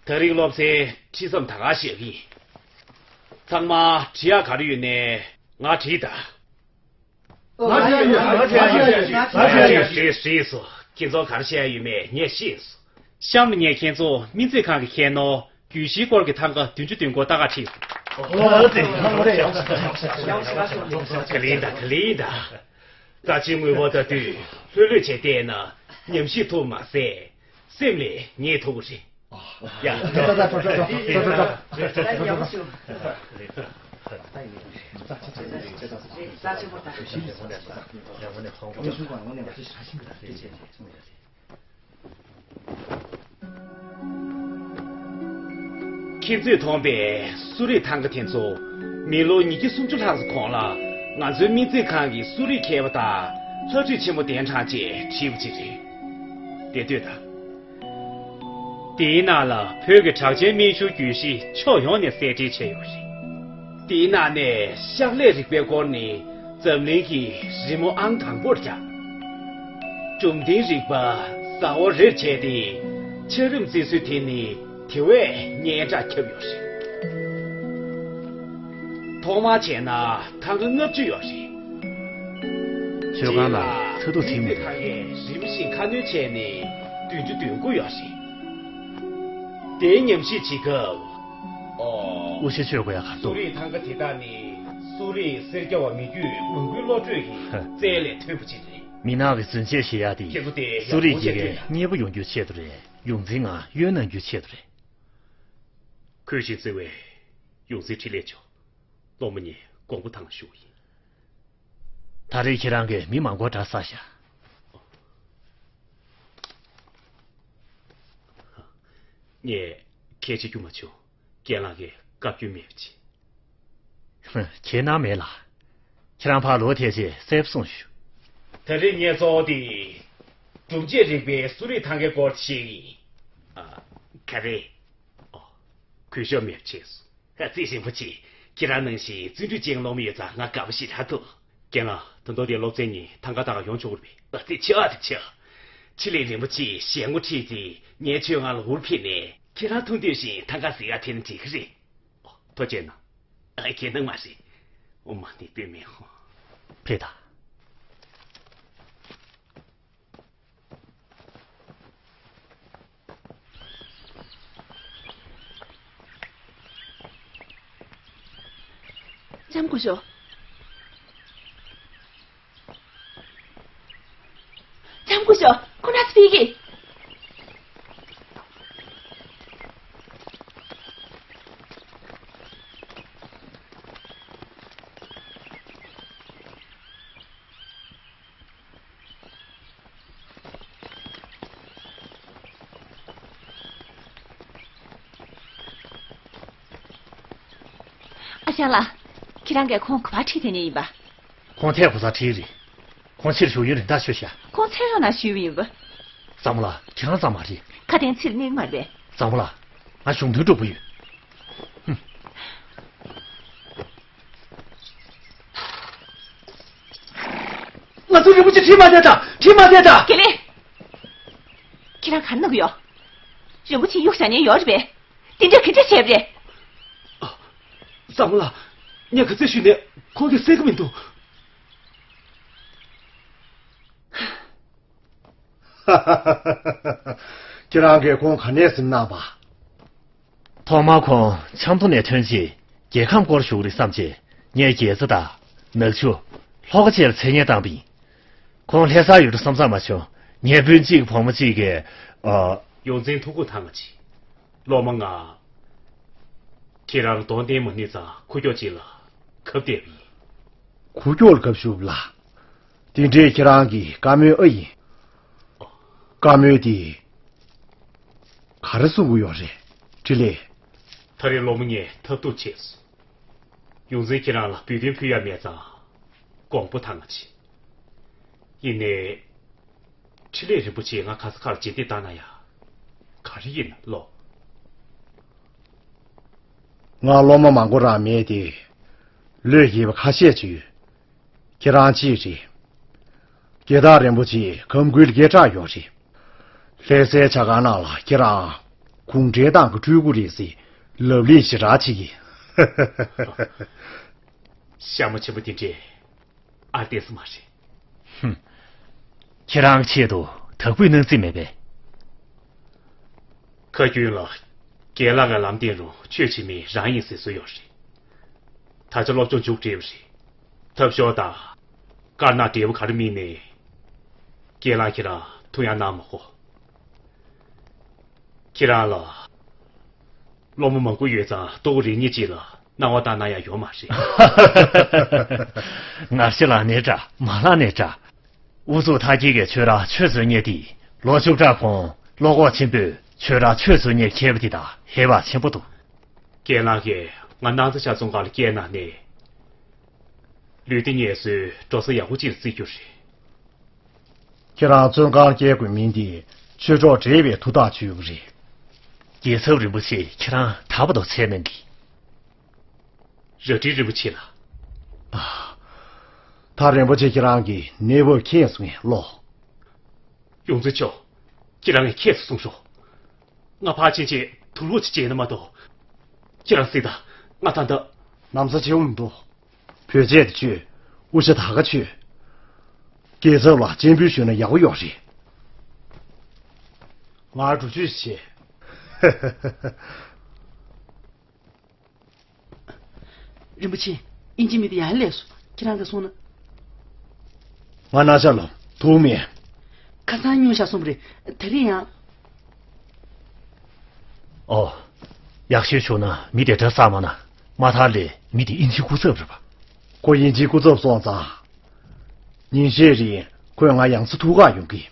ད་རིང་སློབ་ཚན་ཁྲིད་མཚམས་ད་ག་བཞག་གི་ཡིན། ཚང་མ་བྲིས་ཡག་ག་རེ་ཡོད་ནའི་ང་བྲིས་དང་། ང་བྲིས་ཡག་ཡོད། ང་བྲིས་ཡག་ཡོད། ང་བྲིས་ཡག་ཡོད། རེད་རེད་སོ། ཁྱེད་ཚོ་ག་རེ་བཤད་ཡག་ཡོད་མེད་ངས་ཤེས་སོང་། གཤམ་ལ་ངས་ཁྱེད་ཚོ་སྨན་རྩིས་ཁང་གི་ཁྱད་ནོར་རྒྱུད་བཞིའི་སྐོར་གྱི་ཐང་ག་བདུན་ཅུ་དོན་དགུ་ལྟ་ག་ཁྲིད། ཨོ་ཙི། ག་ལེ་ད་ག་ལེ་ད། རྩ་ཆེན་དངོས་པོ་ལྟ་དུས་ལྷོད་ལྷོད་བྱས་བལྟས་ན་ཉམས་ཞིབ་ཐུབ་མ་ཟད་སེམས་ལ་ངེས་ཐུབ་ཀྱི་རེད། ཡ། ད་ད་ད་ད་ད་ད། ཁྱེད་ཚོས་མཐོང་པའི་གསོ་རིག་ཐང་ག་དེ་ཚོ་མི་ལོ་ཉིས་བརྒྱ་སུམ་ཅུ་ལྷག་ཙམ་གོང་ལ་ང་ཚོའི་སྨན་རྩིས་ཁང་གི་གསོ་རིག་མཁས་པ་དང་ལྷ་བྲིས་ཆེན་མོ་གདན་དྲངས་རྗེས་བྲིས་པ་ཅིག་རེད། དེ་ལྟོས་དང་། དེའི་ནང་ལ་བོད་ཀྱི་གྲགས་ཅན་སྨན་ཞུ་རྒྱུད་བཞི་ཕྱོགས་ཡོངས་ནས་གསལ་འགྲེལ་བྱས་ཡོད་རེད། དེའི་ནང་ནས་གཤགས་ལས་རིག་པའི་སྐོར་ནི་འཛམ་གླིང་གི་རི་མོ་ཨང་དང་པོར་ཁྱབ། འབྱུང་ལྡན་རིག་པ་ཟླ་བ་རེར་བྱས་ཏེ་འཆར་རིམ་བརྩི་སྲོལ་དེ་ནི་དེ་བས་སྙན་གྲགས་ཁྱབ་ཡོད་རེད། ཐོག་མར་བྱས་ན་ཐང་ག་ལྔ་བཅུ་ཡོད་རེད། མཆོད་ཁང་ལ་ཚ་གདུག་ཁྲིད་མི་འདུག་ཁང་ཡས་རིམ་བཞིན་ཁ་སྣོན་བྱས་ནས་བདུན་ཅུ་དོན་དགུ་ཡོད་རེད། དེའི་ཉམས་ཞིབ་བྱེད་སྐབས། ཨོ། དབུ་ཞྭ་ཆོད་དགོས་ཡ་ག་གསོ་རིག་ཐང་ག་དེ་དག་ནི་གསོ་རིག་སེར་སྐྱ་བ་མི་རྒྱུད་མོན་གྷོའི་བློ་གྲོས་ཀྱི་ཧ། རྩལ་ལས་ཐོན་པ་ཅིག་རེད། མི་ནག་གི་རྫུན་ཆས་བྱེད་ཡ་དེ་ཁྱེད་ཚོ་དེ་གསོ་རིག་ཡག་པོ་དགེ་རྒན་བྱས་ཐོས། མཉེས་པོ་ཡོང་རྒྱུའི་ཆེད་དུ་རེད། ཡོངས་འཛིན་ང་གཡོལ་གནང་རྒྱུའི་ཆེད་དུ་རེད། གུས་ཤིང་བརྩེ་བའི་ཡོངས་འཛིན་འཕྲིན་ལས་མཆོག་སློབ་མ་གཉིས་དགོངས་པ་དང་ཞུ་བ་ཡིན། ད་རེས་ཁྱེད་རང་གིས་མི་མང་པོ་དྲག་བསགས་ཤག་ངས་གལ་ཆེ་རྒྱུ་མ་བྱུང་། རྒན་ལགས་ཀྱིས་བཀའ་བཀྱོན་མེད་པ་བྱེད། ཁྱེད་ནང་མེད་ལ། ཁྱེད་རང་ཕར་ལོག་ཐལ་ཆེད་གསལ་པོ་གསུངས་ཞུ། ད་རེས་ངས་གཙོ་བོ་དེ་སྒྲུབ་བྱེད་རིག་པའི་གསོ་རིག་ཐང་གའི་སྐོར་བཤད་ཀྱི་ཡིན། ཨ། ག་རེ། ཨོ། གུས་ཞབས་མེད་པ་བྱས་སོང་། ཨ་ཙི་ཞིམ་པོ་ཆེ། ཁྱེད་རང་ནང་བཞིན་བརྩོན་འགྲུས་ཅན་སློབ་མ་ཡོད་ཙང་ང་དགའ་པོ་ཞེ་དྲག་འདུག་རྒན་ལགས། ད་དུང་དེ་སློབ་ཚན་གཉིས་ཐང་ག་ལྟ་ག་ཡོང་ཆོག་གི་རེད་པས། ཨ་ཙི་ཆེ་ཨ་ཙི་ཆེ། ཕྲིན་ལས་རིན་པོ་ཆེས་ཞལ་ངོ་ཁྲིད་དེ་ངའི་ཆོས་ང་ལ་འུར་ཕེབས་ནས་ཁྱེད་རང་མཐོང་འདོད་བཞིན་ཐང་ག་གཟིགས་ཡ་ཐེབས་ན་འགྲིག་གི་རེད། ཨོ། ཐུགས་རྗེ་གནང་། ཨ་ཁྱེད་ནང་མ་རེད། ཨོ་མ་ནི་དཔེ་མེད་ཧོ། ཕེབས་དང་། ལྕམ་སྐུ་ཞབས། ལྕམ་སྐུ་ཞབས། ཁོ་ན་ཚོ་ཕེབས་ཀྱི། ཅང་ལགས། ཁྱེད་རང་གིས་ཁོང་ག་པར་ཁྲིད་དེ་ནི་ཡིན་པ། ཁོང་ཐད་ཁོ་ཚ་ཁྲིད་རེད། ཁོང་ཕྱིར་བཞུགས་ཡུན་རིང་ཐག་ཆོད་ཤག་ཁོང་ཚེ་རོགས་ནང་བཞུགས་ཡིན་པ། བསམ་བློ་ལ་ཁྱེད་རང་ཙམ་མ་རེད། ཁ་དན་ཚིག་གླེང་མ་རེད། བསམ་བློ་ལ། ང་གཞུང་དོན་སྒྲུབ་པ་ཡོད། ང་ཚོ་རིན་པོ་ཆེ་ཁྲིད་མ་བསྡད་དྲ། ཁྲིད་མ་བསྡད་དྲ། དགེ་ལེགས། ཁྱེད་རང་ག་རེ་གནང་གི་ཡོད། རིན་པོ་ཆེ་གཡུག་བཞག་མཁན་ཡོད་རེད་པས། དེ་འདྲ་ག་འདྲ་བྱས་པ་རེད། བསམ་བློ་ལ། ངས་ག་ཚོད་ཞུས་ནས་ཁོང་གིས་གསན་གི་མི་འདུག་ཁྱེད་རང་གིས་ཁོང་ག་ནས་ཟིན་གནང་བ། ཐོག་མར་ཁོང་ཆབ་མདོ་ནས་ཐོན་རྗེས་རྒྱལ་ཁམས་སྐོར་ཞུགས་རེད་བསམ་རྗེས་ངས་རྒྱལ་རྩེ་དང་ནག་ཆུ། ལྷོ་ཁ་བཅས་ལ་མཚན་སྙན་བཏང་བ་ཡིན། ཁོང་ལྷ་སར་ཡོད་འགྲོ་བསམ་བསམ་མ་བྱུང་། ངའི་སྤུན་གཅིག་བུ་མོ་གཅིག་གིས། ཨ། ཡོངས་འཛིན་ཐུགས་ཁུར་ཐང་ང་ཆེ། སློབ་མ་ང་། ཁྱེད་རང་གདོང་བསྟན་མ་ནུས་ཙང་ཁུ་ཁྱོག་ཅིག་ལ་ཁབ་བལྟས་པ་ཡིན། ཁུ་ཁྱོག་ལ་ཁབ་ཞུགས་ལ། དེ་འདྲའི་ཁྱེད་རང་གི་བཀའ་མོལ་ཨ་ཡིན། བཀའ་མོལ་དེ་ག་རེ་གསུང་གི་ཡོད་རེད། འཕྲིན་ལས། ད་རེས་སློབ་མ་ངས་ཐབས་སྡུག་ཆེ་སོང་། ཡོངས་འཛིན་ཁྱེད་རང་ལ་འབུལ་དོན་ཕུལ་ཡ་མེད་ཙང་། དགོངས་པ་ཐང་ང་ཆེ། ཡིན་ནའི། འཕྲིན་ལས་རིན་པོ་ཆེས་ང་ག་ས་ག་ལ་རྗེས་འདེད་བཏང་ན་ཡང་། ག་རེ་ཡིན་ན་ལོ། ང་སློབ་མ་མང་པོ་རང་མེད་དེ། བློས་ཡིད་པ་ཁ་ཤས་ཅིག་ཡོད། ཁྱེད་རང་གཅིག་རེད། རྒྱལ་བདག་རིན་པོ་ཆེ་ཁམས་ཁུལ་ལ་སྐད་གྲགས་ཡོད་རེད། ལྷ་སའི་ཇ་ཁང་ནང་ལ་ཁྱེད་རང་གུང་ཁྲན་ཏང་གི་སྤྲུལ་སྐུ་རེད་ཟེར་ལབ་གླེང་ཞེ་དྲག་བྱེད་ཀྱི། ཤ་མོ་ཆེན་པོ་དེ་འདྲས་ཨ་བསྟན་ས་མ་རེད། ཧུམ། ཁྱེད་རང་གི་ཆེད་དུ་དག་པོའི་གནང་རྩིས་མེད་པས། ཁ་རྒྱུན་ལ། རྒན་ལགས་ཀྱི་ལམ་བསྟན་རུང་ཆོས་བྱེད་མི་རང་ཡིན་ཟེར་སྲོལ་ཡོད་རེད། ད་ཆ་སློབ་སྦྱོང་མཇུག་བསྒྲིལ་བ་རེད། ཐབས་ཤོར་དང་། དཀར་ནག་འབྲས་བུ་ག་རེ་སྨིན་ནའི། རྒན་ལགས་ཁྱེད་རང་ཐུགས་ཡང་གནང་མ་དགོས། ཁྱེད་རང་ལ། སློབ་མ་མང་པོ་ཡོད་ཙང་ལྟོ་གོས་རེ་གཉིས་ཅིག་ལ་སྣང་བ་བཏང་ན་ཡང་ཡོད་མ་རེད། ངར་ཤ་ལངས་ནའི་འདྲ་མ་ལངས་ནའི་འདྲ། ཨུ་ཚུགས་མཐའ་སྐྱེལ་གྱིས་ཁྱོད་རང་ཆོས་བཟོ་མཁན་དེ་ལོ་བཅུ་ཕྲག་གོང་བློ་ཁོག་ཆེན་པོས་ཁྱོད་རང་ཆོས་བཟོ་མཁན་མཁས་པ་དེ་དང་ཧེ་བག་ཆེན་པོ་འདུག་རྒན་ལགས་ཀྱིས་ང་སྣང་རྩེ་ཤར་བཙོན་ཁང་ལ་བསྐྱལ་གནང་ནས། ལུས་བདེ་ངལ་གསོའི་འགྲོ་ས་ཡག་པོ་ཅིག་ལ་བརྩི་རྒྱུ་རེད། ཁྱེད་རང་བཙོན་ཁང་བསྐྱལ་དགོས་མིན་དེ་ཆོས་གྲོགས་བགྲེས་པའི་ཐུགས་ཐག་ཆོད་པ་རེད། རྒྱལ་ཚབ་རིན་པོ་ཆེ་ཁྱེད་རང་ད་བར་དུ་འཚོལ་གནང་གི། ར་ཏི་རིན་པོ་ཆེ་ལགས། ཨ། ད་རིན་པོ་ཆེ་ཁྱེད་རང་གི་གནས་བབ་མཁྱེན་སོང་ངས་ལོ། ཡོངས་འཛིན་མཆོག་ཁྱེད་རང་གིས་ཁྱེད་ཚོ་གསུངས་ཤོག་ང་ཕར་ཕྱིན་ཆད་དུག་ལོག་ཅིག་བྱས་ན་མ་གཏོགས། ཁྱེད་རང་གཟིགས་དང་། ང་ད་ལྟ། ན་ཚ་ཆེ་བོ་མི་འདུག་བོད་ཆས་དེ་མཆོད། དབུ་ཞྭ་དར་དཀར་མཆོད། རྒྱལ་ཚབ་ལ་སྤྱན་འབུལ་ཞུས་ན་ཡག་པོ་ཡོད་རེད། ང་འགྲུལ་སྐྱོད་བྱེད། རིན་པོ་ཆེ། དབྱིན་ཇི་མི་དེ་ཡར་སླེབས་སོང་། ཁྱེད་རང་གིས་གསུངས་ན། ང་ན་ཆ་ལ་ཐུག་མེད། ཁ་སང་ཉུང་ཤ་སོང་བ་རེད། དེ་རིང་ཡང་། ཨོ། ཡག་ཤོས་བྱུང་ན་མི་དེ་གྲྭ་ས་མ་ན་མ་ཐག་ལས་མི་དེ་དབྱིན་ཇིའི་སྐུ་ཚབ་རེད་པ། ཁོ་དབྱིན་ཇིའི་སྐུ་ཚབ་སོང་ཙང་། ཉིན་ཤས་རིང་ཁོས་ང་ཡང་སེ་ཐུག་ག་ཡོང་གི།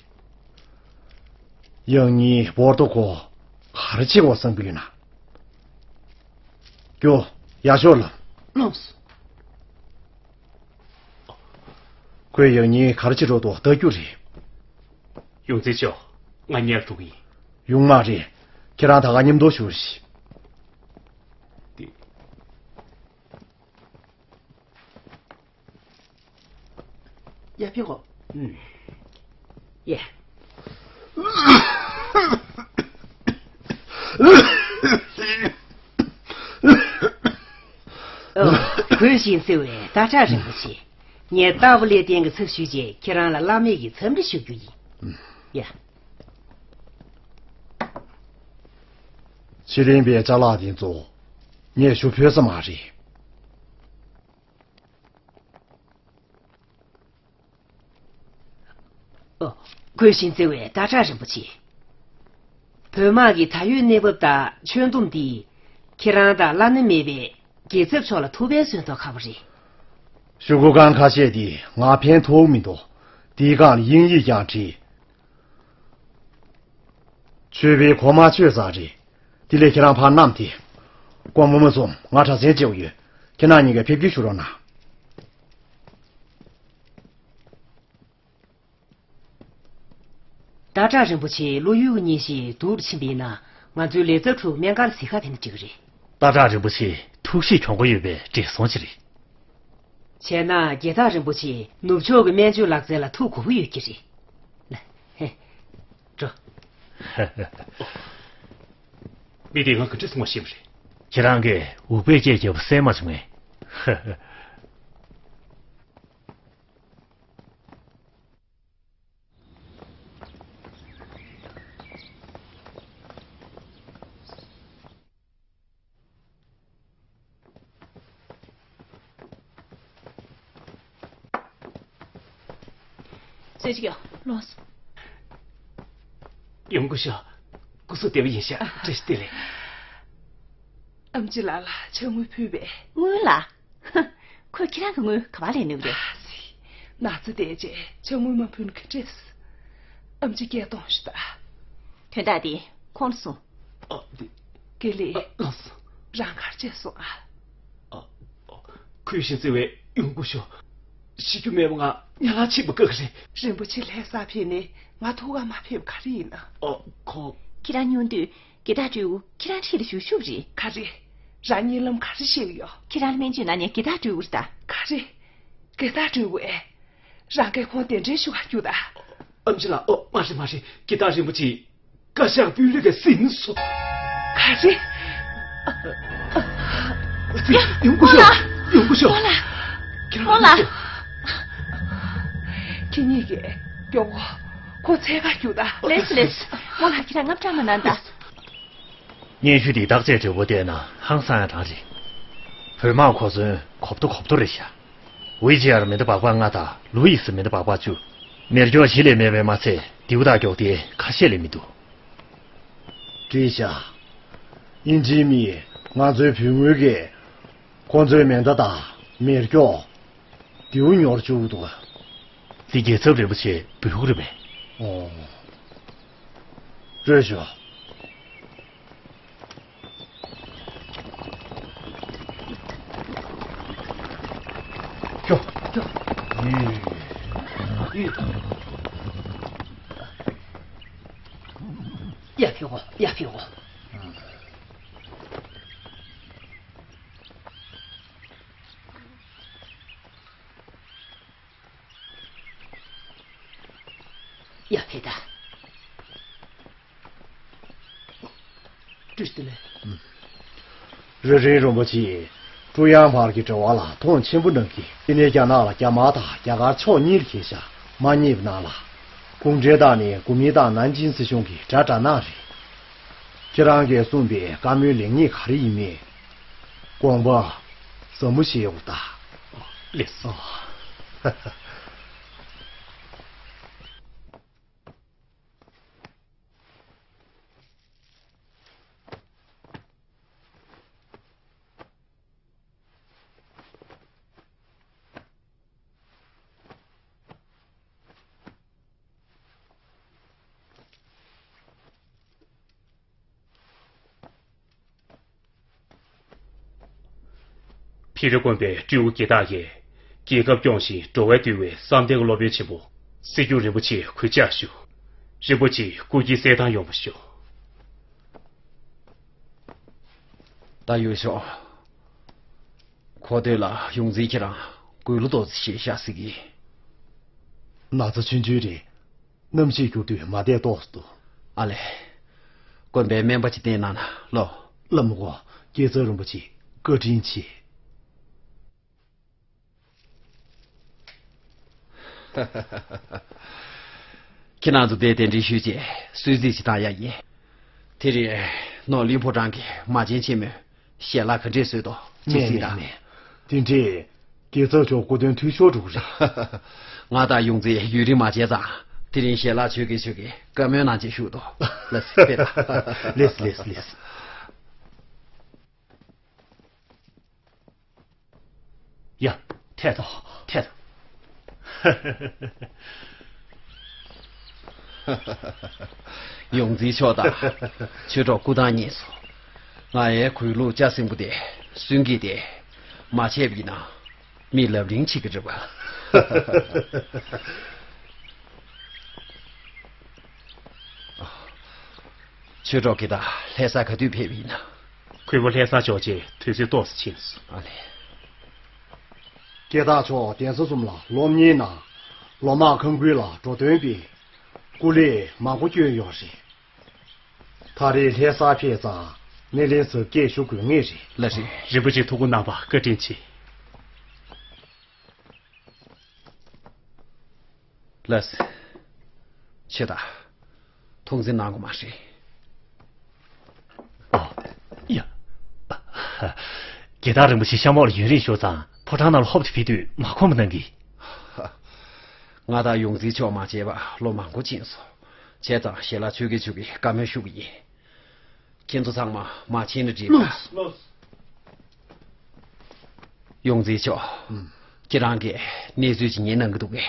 ཡང་སྙིང་བོར་དོ་ཁོ། ག་རེ་བྱེད་དགོས་བསམ་གི་ཡོད་ན། ཀྱོ། ཡག་ཤོས་ལ། ལགས་སོ། ཁོས་ཡང་སྙིང་ག་རེ་བྱེད་རོགས་དོ་ལྟ་རྒྱུ་རེད། ཡོངས་འཛིན་མཆོག་ང་ཉལ་འགྲོ་གི་ཡིན། ཡོང་མ་རེད། ཁྱེད་རང་ད་ག་མཉམ་དུ་བཞུགས་ཤིག་ཡ་ཕི་གོ། ཡ། ཨོ། གོས་ཤིང་བརྩེ་བའི་སྟག་བྲག་རིན་པོ་ཆེ། ངས་སྟག་པོ་ལེ་ཏན་གྱི་ཚབ་ཞུས་རྗེས་ཁྱེད་རང་ལ་བླ་མེད་ཀྱི་འཚམས་འདྲི་ཞུ་རྒྱུ་ཡིན། ཡ། ཕྱི་གླིང་པའི་ཅ་ལག་དེ་ཚོ་ངས་ཞུ་ཕོད་ས་མ་རེད། ཨོ། གོས་ཤིང་བརྩེ་བའི་སྟག་བྲག་རིན་པོ་ཆེ། བོད་དམག་གི་ད་ཡོད་གནས་བབ་དང་ཆོད་འདུམ་འདི། ཁྱེད་རང་དང་བླ་ན་མེད་པའི་རྒྱལ་ཚབ་མཆོག་ལ་ཐུགས་ཕན་གསོས་མདོག་ཁ་པོ་རེད། ཤོག་གུ་གང་ཁ་ཤས་འདི་ང་ཕན་ཐོགས་མི་འདུག་འདིའི་སྒང་ལ་དབྱིན་ཡིག་ཀྱང་བྲིས། མཆོད་པའི་གོང་མ་མཆོད་ས་རེད། དེ་ལས་ཁྱེད་རང་ཕར་བསྣམས་ཏེ། ཀོང་མོ་མོ་ཚོ་ང་དྲག་ཟིང་བྱེད་དགོས་ཡོད། ཁྱེད་རང་གཉིས་ཀས་ཕེབས་སྐྱེལ་ཞུ་རོགས་གནང་། སྟག་བྲག་རིན་པོ་ཆེ་བློ་ཡུལ་གྱི་གཉེན་བཤེས་སྡུག་རུ་ཕྱིན་པ་ཡིན་ན། ང་ཚོའི་ལས་ཚབ་ཕྲུ་གུ་སྨན་ཁང་ལ་གཟིགས་ག་ཕེབས་ན་འགྲིག་གི་རེད། སྟག་བྲག་རིན་པོ་ཆེ་ཐུགས་གཤིས་གྱོང་པོ་ཡོད་པའི་བགྲེས་སོང་ཅིག་རེད། བྱས་ན་རྒྱལ་བདག་རིན་པོ་ཆེ་ནུབ་ཕྱོགས་ཀྱི་སྨན་བཅོས་ལག་རྩལ་ལ་ཐུགས་དགའ་པོ་ཡོད་ཀྱི་རེད། ལགས། ཧེ། འགྲོ། མི་དེ་ང་ག་འདྲས་སེ་ངོ་ཤེས་པ་རེད། ཁྱེད་རང་གིས་འུག་པས་སྐད་རྒྱབ་པ་གསན་མ་བྱུང་ངས། ཟེར་གྱི་ཡོད། ལོངས་སོ། ཡུམ་སྐུ་ཞབས། སྐུ་གཟུགས་བདེ་པོ་ཡིན་ཤག་བཀྲ་ཤིས་བདེ་ལེགས། ཨམ་ཆི་ལགས་ལ་ཕྱག་དངུལ་ཕུལ་བས། དངུལ་ལ། ཁོས་ཁྱེད་རང་གི་དངུལ་ག་པར་ལེན་ནུས་རེད། ན་ཚ་དེ་རྗེས་ཕྱག་དངུལ་མ་ཕུལ་ན་ག་འདྲས། ཨམ་ཆི་སྐད་གཏོང་ཞུ་ད། དོན་དག་འདི་ཁོང་ལ་གསུངས། ཨ། འདི། དགེ་ལེགས། ཨ། ལགས་སོ། རང་ག་རེ་བྱས་སོང་ཨ། ཨ། ཨ། གུས་ཤིང་བརྩེ་བའི་ཡུམ་སྐུ་ཞབས། ཤི་རྒྱུ་མེད་པ་ང་ཉ་ལ་ཆིབས་པ་དགའ་གི་རེད། རིན་པོ་ཆེ་ལྷ་སར་ཕེབས་ནས་ང་ཐུག་ག་མ་ཕེབས་ག་རེ་ཡིན་ན། ཨ། ཁོ། ཁྱེད་རང་སྙུང་དུས་དགེ་བདག་སྤྲུལ་སྐུ་ཁྱེད་རང་འཁྲིས་ལ་བཞུགས་བཞུགས་རེད། ག་རེ། རང་གཉིད་ལམ་ག་རེ་ཤེས་ཀྱི་ཡོད། ཁྱེད་རང་ལ་སྨན་བཅོས་གནང་མཁན་དགེ་བདག་སྤྲུལ་སྐུ་རེད་ད། ག་རེ། དགེ་བདག་སྤྲུལ་སྐུ་ཨེ། རང་གིས་ཁོང་གདན་འདྲེན་ཞུ་ག་རྒྱུགས་ད། ཨམ་ཆི་ལགས། ཨོ། མ་རེད་མ་རེད། དགེ་བདག་རིན་པོ་ཆེ། བཀའ་ཤག་དཔོན་སློབ་ཀྱིས་ཟིན་སོང་། ག་རེ། ཡུམ་སྐུ་ཞབས། ཡུམ་སྐུ་ཞབས། སྨོན་ལམ། སྨོན་ལམ། ཁྱེད་གཉིས་ཀྱིས་མགྱོགས་པོ་ཁོ་འཚོལ་ག་རྒྱུགས་ད། ལེགས་ལེགས། སྨོན་ལམ། ཁྱེད་རང་དངངས་སྐྲག་མ་གནང་ད། སྙན་ཞུ་འདི་བརྟག་དཔྱད་འབྲས་བུ་བལྟས་ན་ཧང་སང་ཡ་གྲང་རེད། བོད་དམག་གོ་མཚོན་གོབ་ཏོ་གོབ་ཏོ་རེད་ཤག་ཝི་ཇི་ཨར་མེ་མདའ་སྦག་སྦག་ལྔ་དང་ལུ་ཡིས་མེ་མདའ་སྦག་སྦག་བཅུ། མེ་སྒྱོགས་གཞི་ལས་མེད་པས་མ་ཚད་མདེའུ་དང་སྒྱོགས་དེ་ཁ་ཤས་ལས་མི་འདུག་བཀྲིས་ཤག་དབྱིན་ཇིའི་མིས་ང་ཚོའི་བོད་དངུལ་གྱིས་ཁོ་ཚོའི་མེ་མདའ་དང་མེ་སྒྱོགས། མདེའུ་ཉོར་བཅུག་འདུག་དེ་རྒྱལ་ཚབ་རིན་པོ་ཆེ་འབོད་སྐུལ་རེད་པས། ཨོ། སྤྲོད་ཤོག་ཤོག་ཤོག་ཡ་ཕེ་གོ། ཡ་ཕེ་གོ། ཡ་ཕེ་ད། བཀྲ་ཤིས་བདེ་ལེགས། རེ་རེ་རིན་པོ་ཆེ། ཀྲུང་དབྱང་བར་གྱི་འབྲེལ་བ་ལ་མཐོང་ཆེན་པོ་གནང་གི། དེ་ནས་རྒྱ་ནག་ལ་རྒྱ་དམར་དང་རྒྱ་གར་ཕྱོགས་གཉིས་ལ་ཁེལ་ཤག་མ་རྙེད་པ་ནང་ལ། གུང་ཁྲན་ཏང་ནས་གོ་མིན་ཏང་ནན་ཅིང་སྲིད་གཞུང་གི་དགྲ་དྲགས་ནང་རེད། ཁྱེད་རང་གིས་གསུངས་པའི་བཀའ་མོལ་ལེགས་ཉེས་ག་རེ་ཡིན་མིན། དགོངས་པ་ཟབ་མོ་བཞེས་འོ་ད། ལགས་སོ། ཕི་རི་དགོན་པའི་སྤྲུལ་སྐུ་དགེ་བདག་གིས་རྒྱལ་ཁབ་སྐྱོང་ཞིང་འགྲོ་བ་འདུལ་བའི་བསམ་གཏན་གྱི་སློབ་དཔོན་ཆེན་པོ་སྲིད་སྐྱོང་རིན་པོ་ཆེ་གུས་ཕྱག་ཞུ། རིན་པོ་ཆེ་སྐུ་སྐྱེ་གསལ་ཐང་ཡོང་བ་ཞུ། ད་ཡོད་ཤོག་ཁོ་དེ་ལ་ཡོངས་འཛིན་ཁྱེད་རང་དགུང་ལོ་ཏོག་ཙམ་ཞིག་ཤག་ཟེར་གི། ན་ཚ་ཆུང་ཆུང་རེད། གནམ་གཤིས་འགྱུར་དུས་མ་བསྡད་ཏོག་ཙམ་འདུག་ཨ་ལས། དགོན་པའི་སྨན་པ་ཅིག་བསྟེན་གནང་ན་ལོ། བླ་མ་གོ། རྒྱལ་ཚབ་རིན་པོ་ཆེ་བཀའ་དྲིན་ཆེ། ཁྱེད་རང་ཚོ་དེ་གདན་འདྲེན་ཞུས་རྗེས་གསོལ་ཚིགས་ཅིག་བཏང་ཡ་ཡིན། དེ་རིང་ནོར་གླིང་ཕོ་བྲང་གི་མ་བྱན་ཆེན་མོས་ཞལ་ལག་ག་འདྲས་བཟོས་འདུག་ཅིག་གཟིགས་དང་། མེད་མེད་མེད། དེ་འདྲས་རྒྱལ་ཚབ་མཆོག་སྐུ་དོན་མཐུན་ཤོར་འགྲོ་གི་རེད། ང་དང་ཡོངས་འཛིན་ཡུན་རིང་མ་མཇལ་ཙང་དེ་རིང་ཞལ་ལག་མཆོད་ཀྱིན་མཆོད་ཀྱིན་བཀའ་མོལ་གནང་ཅེས་ཞུ་འདུག་ལགས་སོ། ཕེབས་དང་། ལགས་སོ་ལགས་སོ་ལགས་སོ། ཡ། ཐད་དོ། ཐད་དོ། ཡོངས་འཛིན་མཆོག་དང་ཆོས་གྲོགས་སྐུ་ཐང་རྙེད་སོང་། ང་ཡའི་གུས་ལུགས་ལྕགས་སྲིན་པོ་དེ་སུན་གྱིས་ཏེ། མ་བྱས་པ་ཡིན་ན་མི་ལབ་གླེང་བྱེད་ཀྱི་རེད་པ། ཆོས་གྲོགས་ཀྱིས་ད་ལྷ་ས་ག་དུས་ཕེབས་ཡིན་ན། ཁོལ་པོ་ལྷ་ས་ཕྱོགས་ཀྱི་དུས་ཚོད་ཏོག་ཙམ་ཕྱིན་སོང་། ཨ་ལས། སྐྱེ་བདག་མཆོག་གདན་ས་གསུམ་ལ་སློབ་གཉེར་གནང་། ལོ་མང་ཁམས་ཁུལ་ལ་འགྲོ་དོན་སྤེལ། སྐུ་ལས་མང་པོ་བསྐྱོན་ཡོད་རེད། ད་རེས་ལྷ་ས་ཕེབས་ཙང་སྣེ་ལེན་གཟབ་རྒྱས་ཞུ་དགོས་ངེས་རེད། ལགས་རེད། རིན་པོ་ཆེ་ཐུགས་ཁུར་གནང་བར་བཀའ་དྲིན་ཆེ། ལགས་སེ། ཆེ་ད། ཐུགས་འཛེམ་གནང་དགོས་མ་རེད། ཨ། ཡ། རྒྱལ་ཐང་རིན་པོ་ཆེ་ཤ་མོག་ལ་ཡུན་རིང་བཞུགས་ཙང་ཕོ་བྲང་ནང་ལ་ཧོབ་ཏེ་ཕེབས་དུས་མ་ཁོམ་པ་གནང་གི། ང་དང་ཡོངས་འཛིན་མཆོག་མ་མཇལ་བར་ལོ་མང་པོ་ཕྱིན་སོང་། བྱས་ཙང་ཞལ་ལག་མཆོད་ཀྱི་མཆོད་ཀྱི་བཀའ་མོལ་ཞུ་གི་ཡིན། ཁྱེད་ཚོ་ཚང་མ་མར་ཕྱིན་ན་འགྲིག་ག། ལགས་སོ། ཡོངས་འཛིན་མཆོག་ཨུམ། ཁྱེད་རང་གིས་གནས་ཚུལ་ཅིག་ཉན་གནང་གི་འདུག་གས།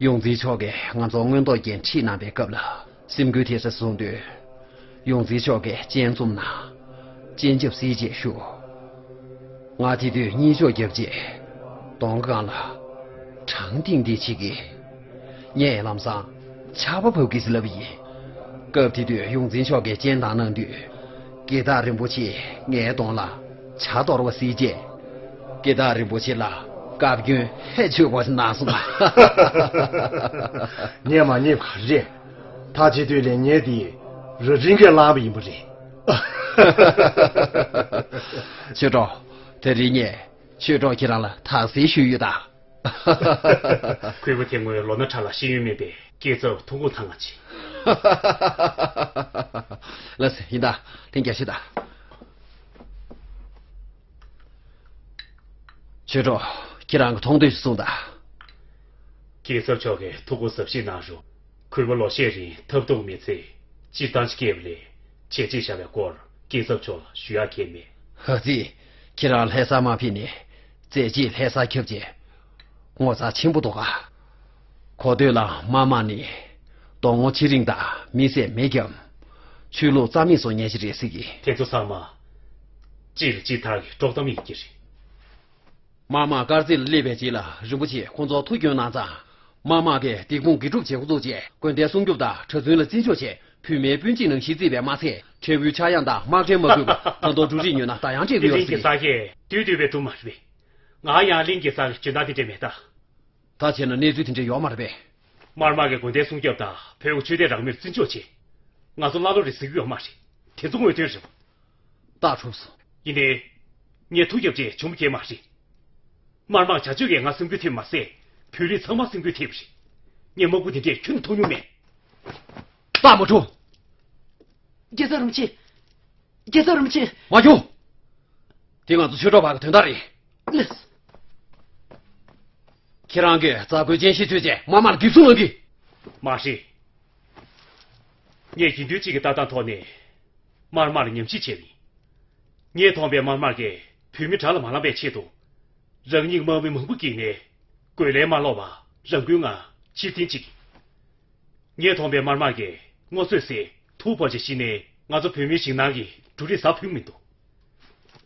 ཡོངས་འཛིན་མཆོག་གིས་ང་ཚོ་མངོན་རྟོགས་རྒྱན་ཁྲིད་གནང་པའི་སྐབས་ལ་སེམས་འགུལ་ཐེབས་ས་བཟུང་དུས། ཡོངས་འཛིན་མཆོག་གིས་སྤྱན་བཙུམ་ན། སྤྱན་ཆབ་བསིལ་ཅེས་ཞུ། ང་དེ་དུས་གཉིད་ཆོག་བརྒྱབ་རྗེས་གདོང་སྒང་ལ་བྲང་ཏིང་ཏིང་བྱེད་ཀྱི། ངས་ལམ་སང་ཆར་པ་བབས་ཀྱི་ཟེར་ལབ་ཡིན། སྐབས་དེ་དུས་ཡོངས་འཛིན་མཆོག་གིས་སྤྱན་དང་གནང་དུས། རྒྱལ་བདག་རིན་པོ་ཆེས་ངའི་གདོང་ལ་ཇ་གཏོར་བ་གཟིགས་རྗེས། རྒྱལ་བདག་རིན་པོ་ཆེ་ལ་བཀའ་བཀྱོན་ཧད་ཆོད་པ་ཞིག་གནང་སོང་ང་། ཉན་མ་ཉན་ག་རེད། ད་བྱེད་དུས་ལས་ངས་དེ་ར་རིང་གས་བླངས་པ་ཡིན་པ་རེད། ཆོས་གྲོགས། དེ་རིང་ངས་ཆོས་གྲོགས་ཁྱེད་རང་ལ་དག་སེལ་ཞུས་ཡོད་ད། ཁོལ་པོ་དེ་སྔོན་ལོ་ན་ཕྲ་ལ་ཤེས་ཡོན་མེད་པའི་སྐྱེས་ཚབ་ཐུགས་དགོངས་དྭངས་ང་ཆེ། ལགས་སེ་ཡིན་ད། ལྷན་རྒྱས་ཤི་ད། ཆོས་གྲོགས་ཁྱེད་རང་གི་མཐོང་ཐོས་ཤིག་གསུངས་ད། སྐྱེས་ཚབ་མཆོག་གིས་ཐུགས་ཁུར་གཟབ་བཞེས་གནང་རོགས། ཁོལ་པོ་ལོ་ཤས་རིང་ཐབས་སྡུག་མི་ཚེ་སྤྱིར་བཏང་ཞིག་སྐྱེལ་བ་ལས་བྱས་རྗེས་བཞག་པའི་སྐོར་སྐྱེས་ཚབ་མཆོག་ལ་ཞུ་ཡག་གང་ཡང་མེད། ཧ་ཙི། ཁྱེད་རང་ལྷ་ས་མར་ཕེབས་ནས་མཛད་རྗེས་ལྷ་སར་ཁྱབ་རྗེས་ངོ་མཚར་ཆེན་པོ་འདུག་ག། གོ་ཐོས་ལ་དམར་དམག་ནི་གདོང་ངོ་ཆེ་རིང་དང་མི་བསད་མེད་ཀྱང་ཆོས་ལུགས་རྩ་མེད་བཟོ་མཁན་ཞིག་རེད་ཟེར་གི། དེ་ཚོ་ཚང་མ་གཅིག་ལ་གཅིག་མཐར་གྱི་དཀྲོག་གཏམ་ཡིན་གྱི་རེད། དམར་དམག་དཀར་མཛེས་ལ་སླེབས་པའི་རྗེས་ལ་རིན་པོ་ཆེས་ཁོང་ཚོར་ཐུགས་སྐྱོན་གནང་ཙང་། དམར་དམག་གིས་སྡིག་སྤོང་དགེ་སྒྲུབ་བྱེད་འགོ་བཙུགས་རྗེས་དགོན་སྡེ་སྲུང་སྐྱོབ་དང་གྲྭ་བཙུན་ལ་བརྩི་འཇོག་བྱས། བུད་མེད་སྤུན་མཆེད་ནང་བཞིན་བརྩིས་པས་མ་ཚད། འཕྲལ་བུའི་ཆག་ཡང་དང་དམག་ཁྲལ་མ་ཕུལ་བར་ད་དུང་འབྲུ་རིགས་ཉོས་ན་བདག་ཡང་སྤྲད་ཀྱི་ཡོད་ཟེར། གླིང་གེ་སར་གྱིས་བདུད་འདུལ་བའི་དུ་མ་རེད་པས། ང་ཡང་གླིང་གེ་སར་གྱི་འཇོན་ཐང་དེ་འདྲ་མེད་ད། ད་བྱས་ན་གནས་ཚུལ་དེ་འདྲ་ཡོད་མ་རེད་པས། དམར་དམག་གིས་དགོན་སྡེ་སྲུང་སྐྱོབ་དང་བོད་ཀྱི་ཆོས་དད་རང་མོས་ལ་བརྩི་འཇོག་བྱས། ང་ཚོ་ཀླ་ཀློ་རེད་ཟེར་གྱི་ཡོད་མ་རེད། དེ་ཚོ་དངོས་དོན་རེད་པ། རྟགས་གྲུབ་སོང་། ཡིན་ནའི། ངས་ཐུགས་རྒྱབ་རྗེས་བྱུང་མཁན་མ་རེད། དམར་དམག་བྱ་སྤྱོད་ཀྱིས་ང་སེམས་འགུལ་ཐེབས་མ་ཟད། བོད་རིགས་ཚང་མ་སེམས་འགུལ་ཐེབས་པ་རེད། ངས་དམག་དཔུང་དེ་འདྲས་ཁྱོན་ནས་མཐོང་མྱོང་མེད། རྟགས་མ་གྲུབ། རྒྱལ་ཚབ་རིན་པོ་ཆེ། རྒྱལ་ཚབ་རིན་པོ་ཆེ། མ་རྒྱུག། དེ་ང་ཚོ་ཆོས་གྲོགས་བར་གྱི་དོན་དག་རེད། ལགས། ཁྱེད་རང་གིས་མཛའ་བརྒྱུད་ཅན་ཞིག་ཐོས་རྗེས་དམར་དམག་ལ་འཇིགས་སུ་རུང་གི། མ་རེད། ངས་དགེ་འདུན་གཅིག་གི་ལྟ་སྟངས་ཐོག་ནས་དམར་དམག་ལ་ཉམས་ཞིབ་བྱས་པ་ཡིན། ངས་མཐོང་བའི་དམར་དམག་གིས་བོད་མི་དགྲ་ལ་མ་ལངས་པའི་ཆེད་དུ། རང་ཉིད་དམག་མི་མང་པོ་བསྐྱིས་ནས་རྒོལ་ལན་མ་སློག་པར་རང་འགུལ་ངང་ཕྱིར་འཐེན་བྱེད་ཀྱི། ངས་མཐོང་པའི་དམར་དམག་གིས་སྔོ་ཚོད་བསྲེས་ཐུག་ཕོག་རྗེས་གཞི་ནས་ང་ཚོ་བོད་མིའི་ཞིང་ནང་གི་འབྲུ་རིགས་ཟ་ཕོད་མི་འདུག།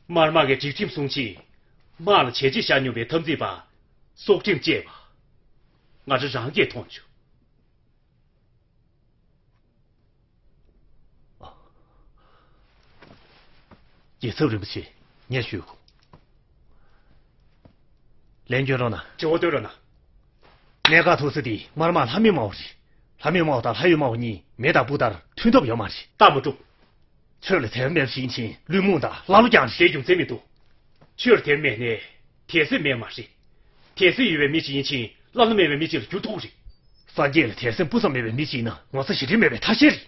དམར་དམག་གིས་སྒྲིག་ཁྲིམས་སྲུང་ཆེད་དམག་ལ་བྱས་རྗེས་བཞག་མྱོང་བའི་འཐབ་འཛིང་པ་སྲོག་ཁྲིམས་བཅད་པ། ང་ཚོ་རང་གིས་མཐོང་བྱུང་། རྒྱལ་ཚབ་རིན་པོ་ཆེ། སྙན་ཞུ། ལན་སྐྱོན་རོགས་གནང་། དྲི་བ་འདོན་རོགས་གནང་། གནད་འགག་ཐུག་ས་དེ་དམར་དམག་ལྷ་མོའི་དམག་དཔུང་རེད། ལྷ་མོའི་དམག་དཔུང་དང་ལྷ་ཡུལ་དམག་དཔུང་གཉིས་མེ་དང་སྤུ་ལྟར་མཐུན་ཐབས་ཡོད་མ་རེད། རྟགས་མ་གྲུབ། ཆོས་ལ་དད་པ་མེད་པ་ཞིག་ཡིན་ཕྱིན་བླུན་རྨོངས་དང་ཀླ་ཀློ་རྐྱང་རེད། དེའི་རྒྱུ་མཚན་མི་འདུག། ཆོས་ལ་དད་པ་མེད་ནའི་དད་སེམས་མེད་མ་རེད། དད་སེམས་ཡོད་པའི་མི་ཞིག་ཡིན་ཕྱིན་བླ་ན་མེད་པའི་མི་ཞིག་ལ་འགྱུར་ཐུབ་ཀྱི་རེད། སངས་རྒྱས་ལ་དད་སེམས་སྤུ་ཙམ་མེད་པའི་མི་ཞིག་ཡིན་ན་ངོ་ཚ་ཞེ་འགྲིག་མེད་པའི་ཐ་ཤལ་རེད།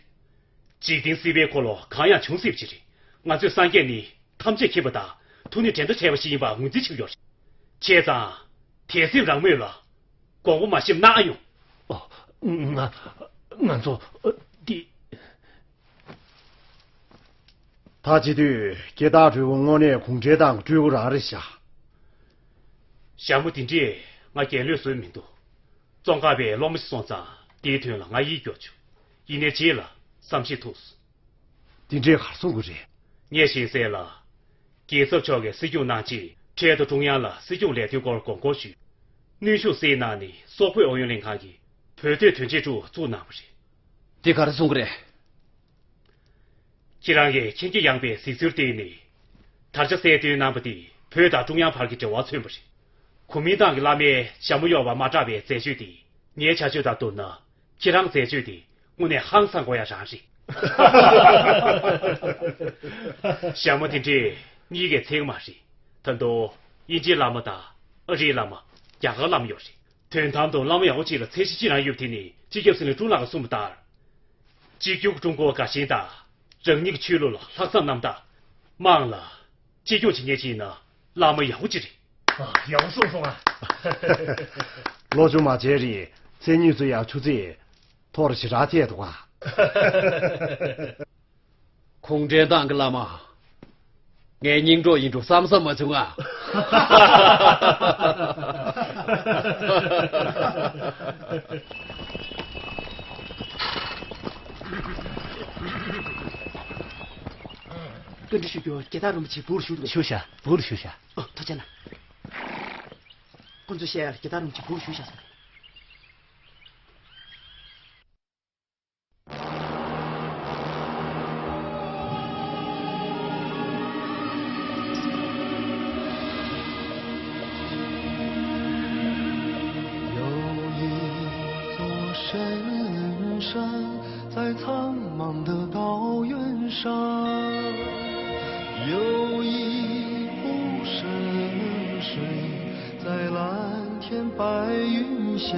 འཇིག་རྟེན་སྲིད་པའི་འཁོར་ལོ་གང་ཡང་བྱུང་སྲིད་པ་ཞིག་རེད། ང་ཚོས་སངས་རྒྱས་ནི་ཐམས་ཅད་མཁྱེན་པ་དང་ཐུགས་ནི་འགྲན་ཟླ་བྲལ་བ་ཞིག་ཡིན་པ་ངོས་འཛིན་བྱེད་ཀྱི་ཡོད་རེད། བྱས་ཙང་། དད་སེམས་རང་མོས་ལ་དགོངས་པ་མ་ཞིབ་གནང་ཨ་ཡོང་། ཨོ། ང་ང་ཚོ་འདི། ད་བྱེད་དུས་སྐྱེ་སྟག་སྤྲུལ་སྐུ་དངོས་གནས་གུང་ཁྲན་ཏང་གི་སྤྲུལ་སྐུ་རང་རེད་ཤག། ཞྭ་མོ་འདི་འདྲས་ང་རྒྱལ་ལོས་བཟོས་མི་འདུག། བཙོན་ཁང་པའི་སློབ་མ་ཞིག་སོང་ཙང་དེའི་དོན་ལ་ང་ཡིད་སྐྱོ་བྱུང་། ཡིན་ནའི་རྗེས་ལ་བསམ་ཤེས་ཐུབ་སོང་། འདི་འདྲས་གར་སོང་དགོས་རེད། ངས་ཤེས་གསལ་ལ། རྒྱལ་ཚབ་མཆོག་གིས་སྲིད་སྐྱོང་གནང་རྗེས་ འཕྲལ་དུ་ཀྲུང་དབྱང་ལ་སྲིད་སྐྱོང་ལས་དོན་སྐོར་དགོངས་སྐོར་ཞུས། གནོན་ཤུགས་སེལ་གནང་ནས་སོག་པོའི་ཨུ་ཡོན་ལྷན་ཁང་གིས་བོད་སྡོད་དོན་གཅོད་ཁྲུའུ་བཙུགས་གནང་བ་རེད། འདི་ག་རེ་གསུང་གི་རེད། ཁྱེད་རང་གིས་མཁྱེན་རྒྱ་ཡངས་པའི་གཟིགས་ཚུལ་བསྟན་ནས། དར་ཆ་གསལ་སྟོན་གནང་བ་དེས་བོད་དང་ཀྲུང་དབྱང་བར་གྱི་འབྲེལ་བ་མཚོན་པ་རེད། གོ་མིན་ཏང་གི་བླ་མས་ཞྭ་མོ་གཡོག་པ་མ་དྲག་པའི་མཛད་སྤྱོད་དེ་ངའི་བྱ་སྤྱོད་དང་བསྡུར་ན། ཁྱེད་རང་མཛད་སྤྱོད་དེ་དངོས་གནས་ཧང་སང་དགོས་ཡ་རང་རེད། ཞྭ་མོ་དེ་འདྲས་གཉིས་ཀས་འཚེང་མ་རེད། ད་དུང་དབྱིན་ཇིའི་བླ་མ་དང་ཨ་རིའི་བླ་མ། རྒྱ་གར་བླ་མ་ཡོད་རེད། དོན་དམ་དུ་བླ་མ་ཡག་པོ་གཅིག་ལ་ཚད་གཞི་གཅིག་རང་ཡོད་པ་དེ་ནི་སྤྱི་ཁྱབ་ཟིང་ལ་ཀྲུང་ལགས་ཀྱིས་གསུངས་པ་ལྟར། གཅིག་གྱུར་ཀྲུང་གོ་དགའ་ཞེན་དང་། རང་ཉིད་ཀྱི་ཆོས་ལུགས་ལ་ལྷག་བསམ་རྣམ་དག་དམངས་ལ་གཅེས་སྐྱོང་བྱེད་མཁན་ཞིག་ཡིན་ན་བླ་མ་ཡག་པོ་གཅིག་རེད། ཨ། ཡག་པོ་གསུངས་སོང་ཨ། ལོ་ཆུང་མ་བྱས་རིང་མཚན་ཉིད་ཚོ་ཡང་ཆུ་ཚད་མཐོ་རུ་ཞེ་དྲག་ཐེབས་འདུག་ཨ། གུང་ཁྲན་ཏང་གི་བླ་མ། ངའི་སྙིང་གྲོགས་ཡིན་འགྲོ་བསམ་བསམ་མ་བྱུང་ང་། བཀའ་འདྲི་ཞུ་རྒྱུ། རྒྱལ་དར་རིན་པོ་ཆེ་སྦུག་ལ་བཞུགས་འདུག་བཞུགས་བཞག་སྦུག་ལ་བཞུགས་བཞག་ཨ། ཐུགས་རྗེ་གནང་། ཁོང་ཚོས་བཤད་ཡ་ལ་རྒྱལ་དར་རིན་པོ་ཆེ་སྦུག་ལ་བཞུགས་བཞག་ཟེར། 有一座神山在苍茫的高原上，有一湖深水在蓝天白云下。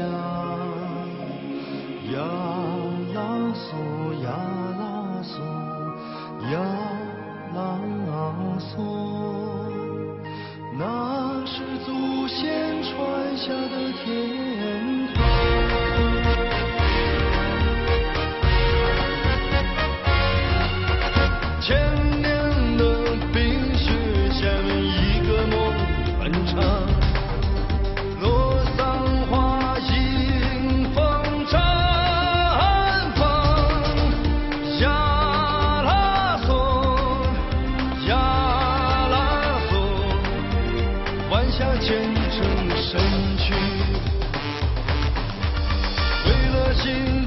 呀啦嗦，呀啦嗦，呀啦嗦。 那是祖先传下的天堂。千年的冰雪像一个梦很长。 洛桑花迎风绽放，呀啦嗦，呀啦嗦，万象千城神曲。为了新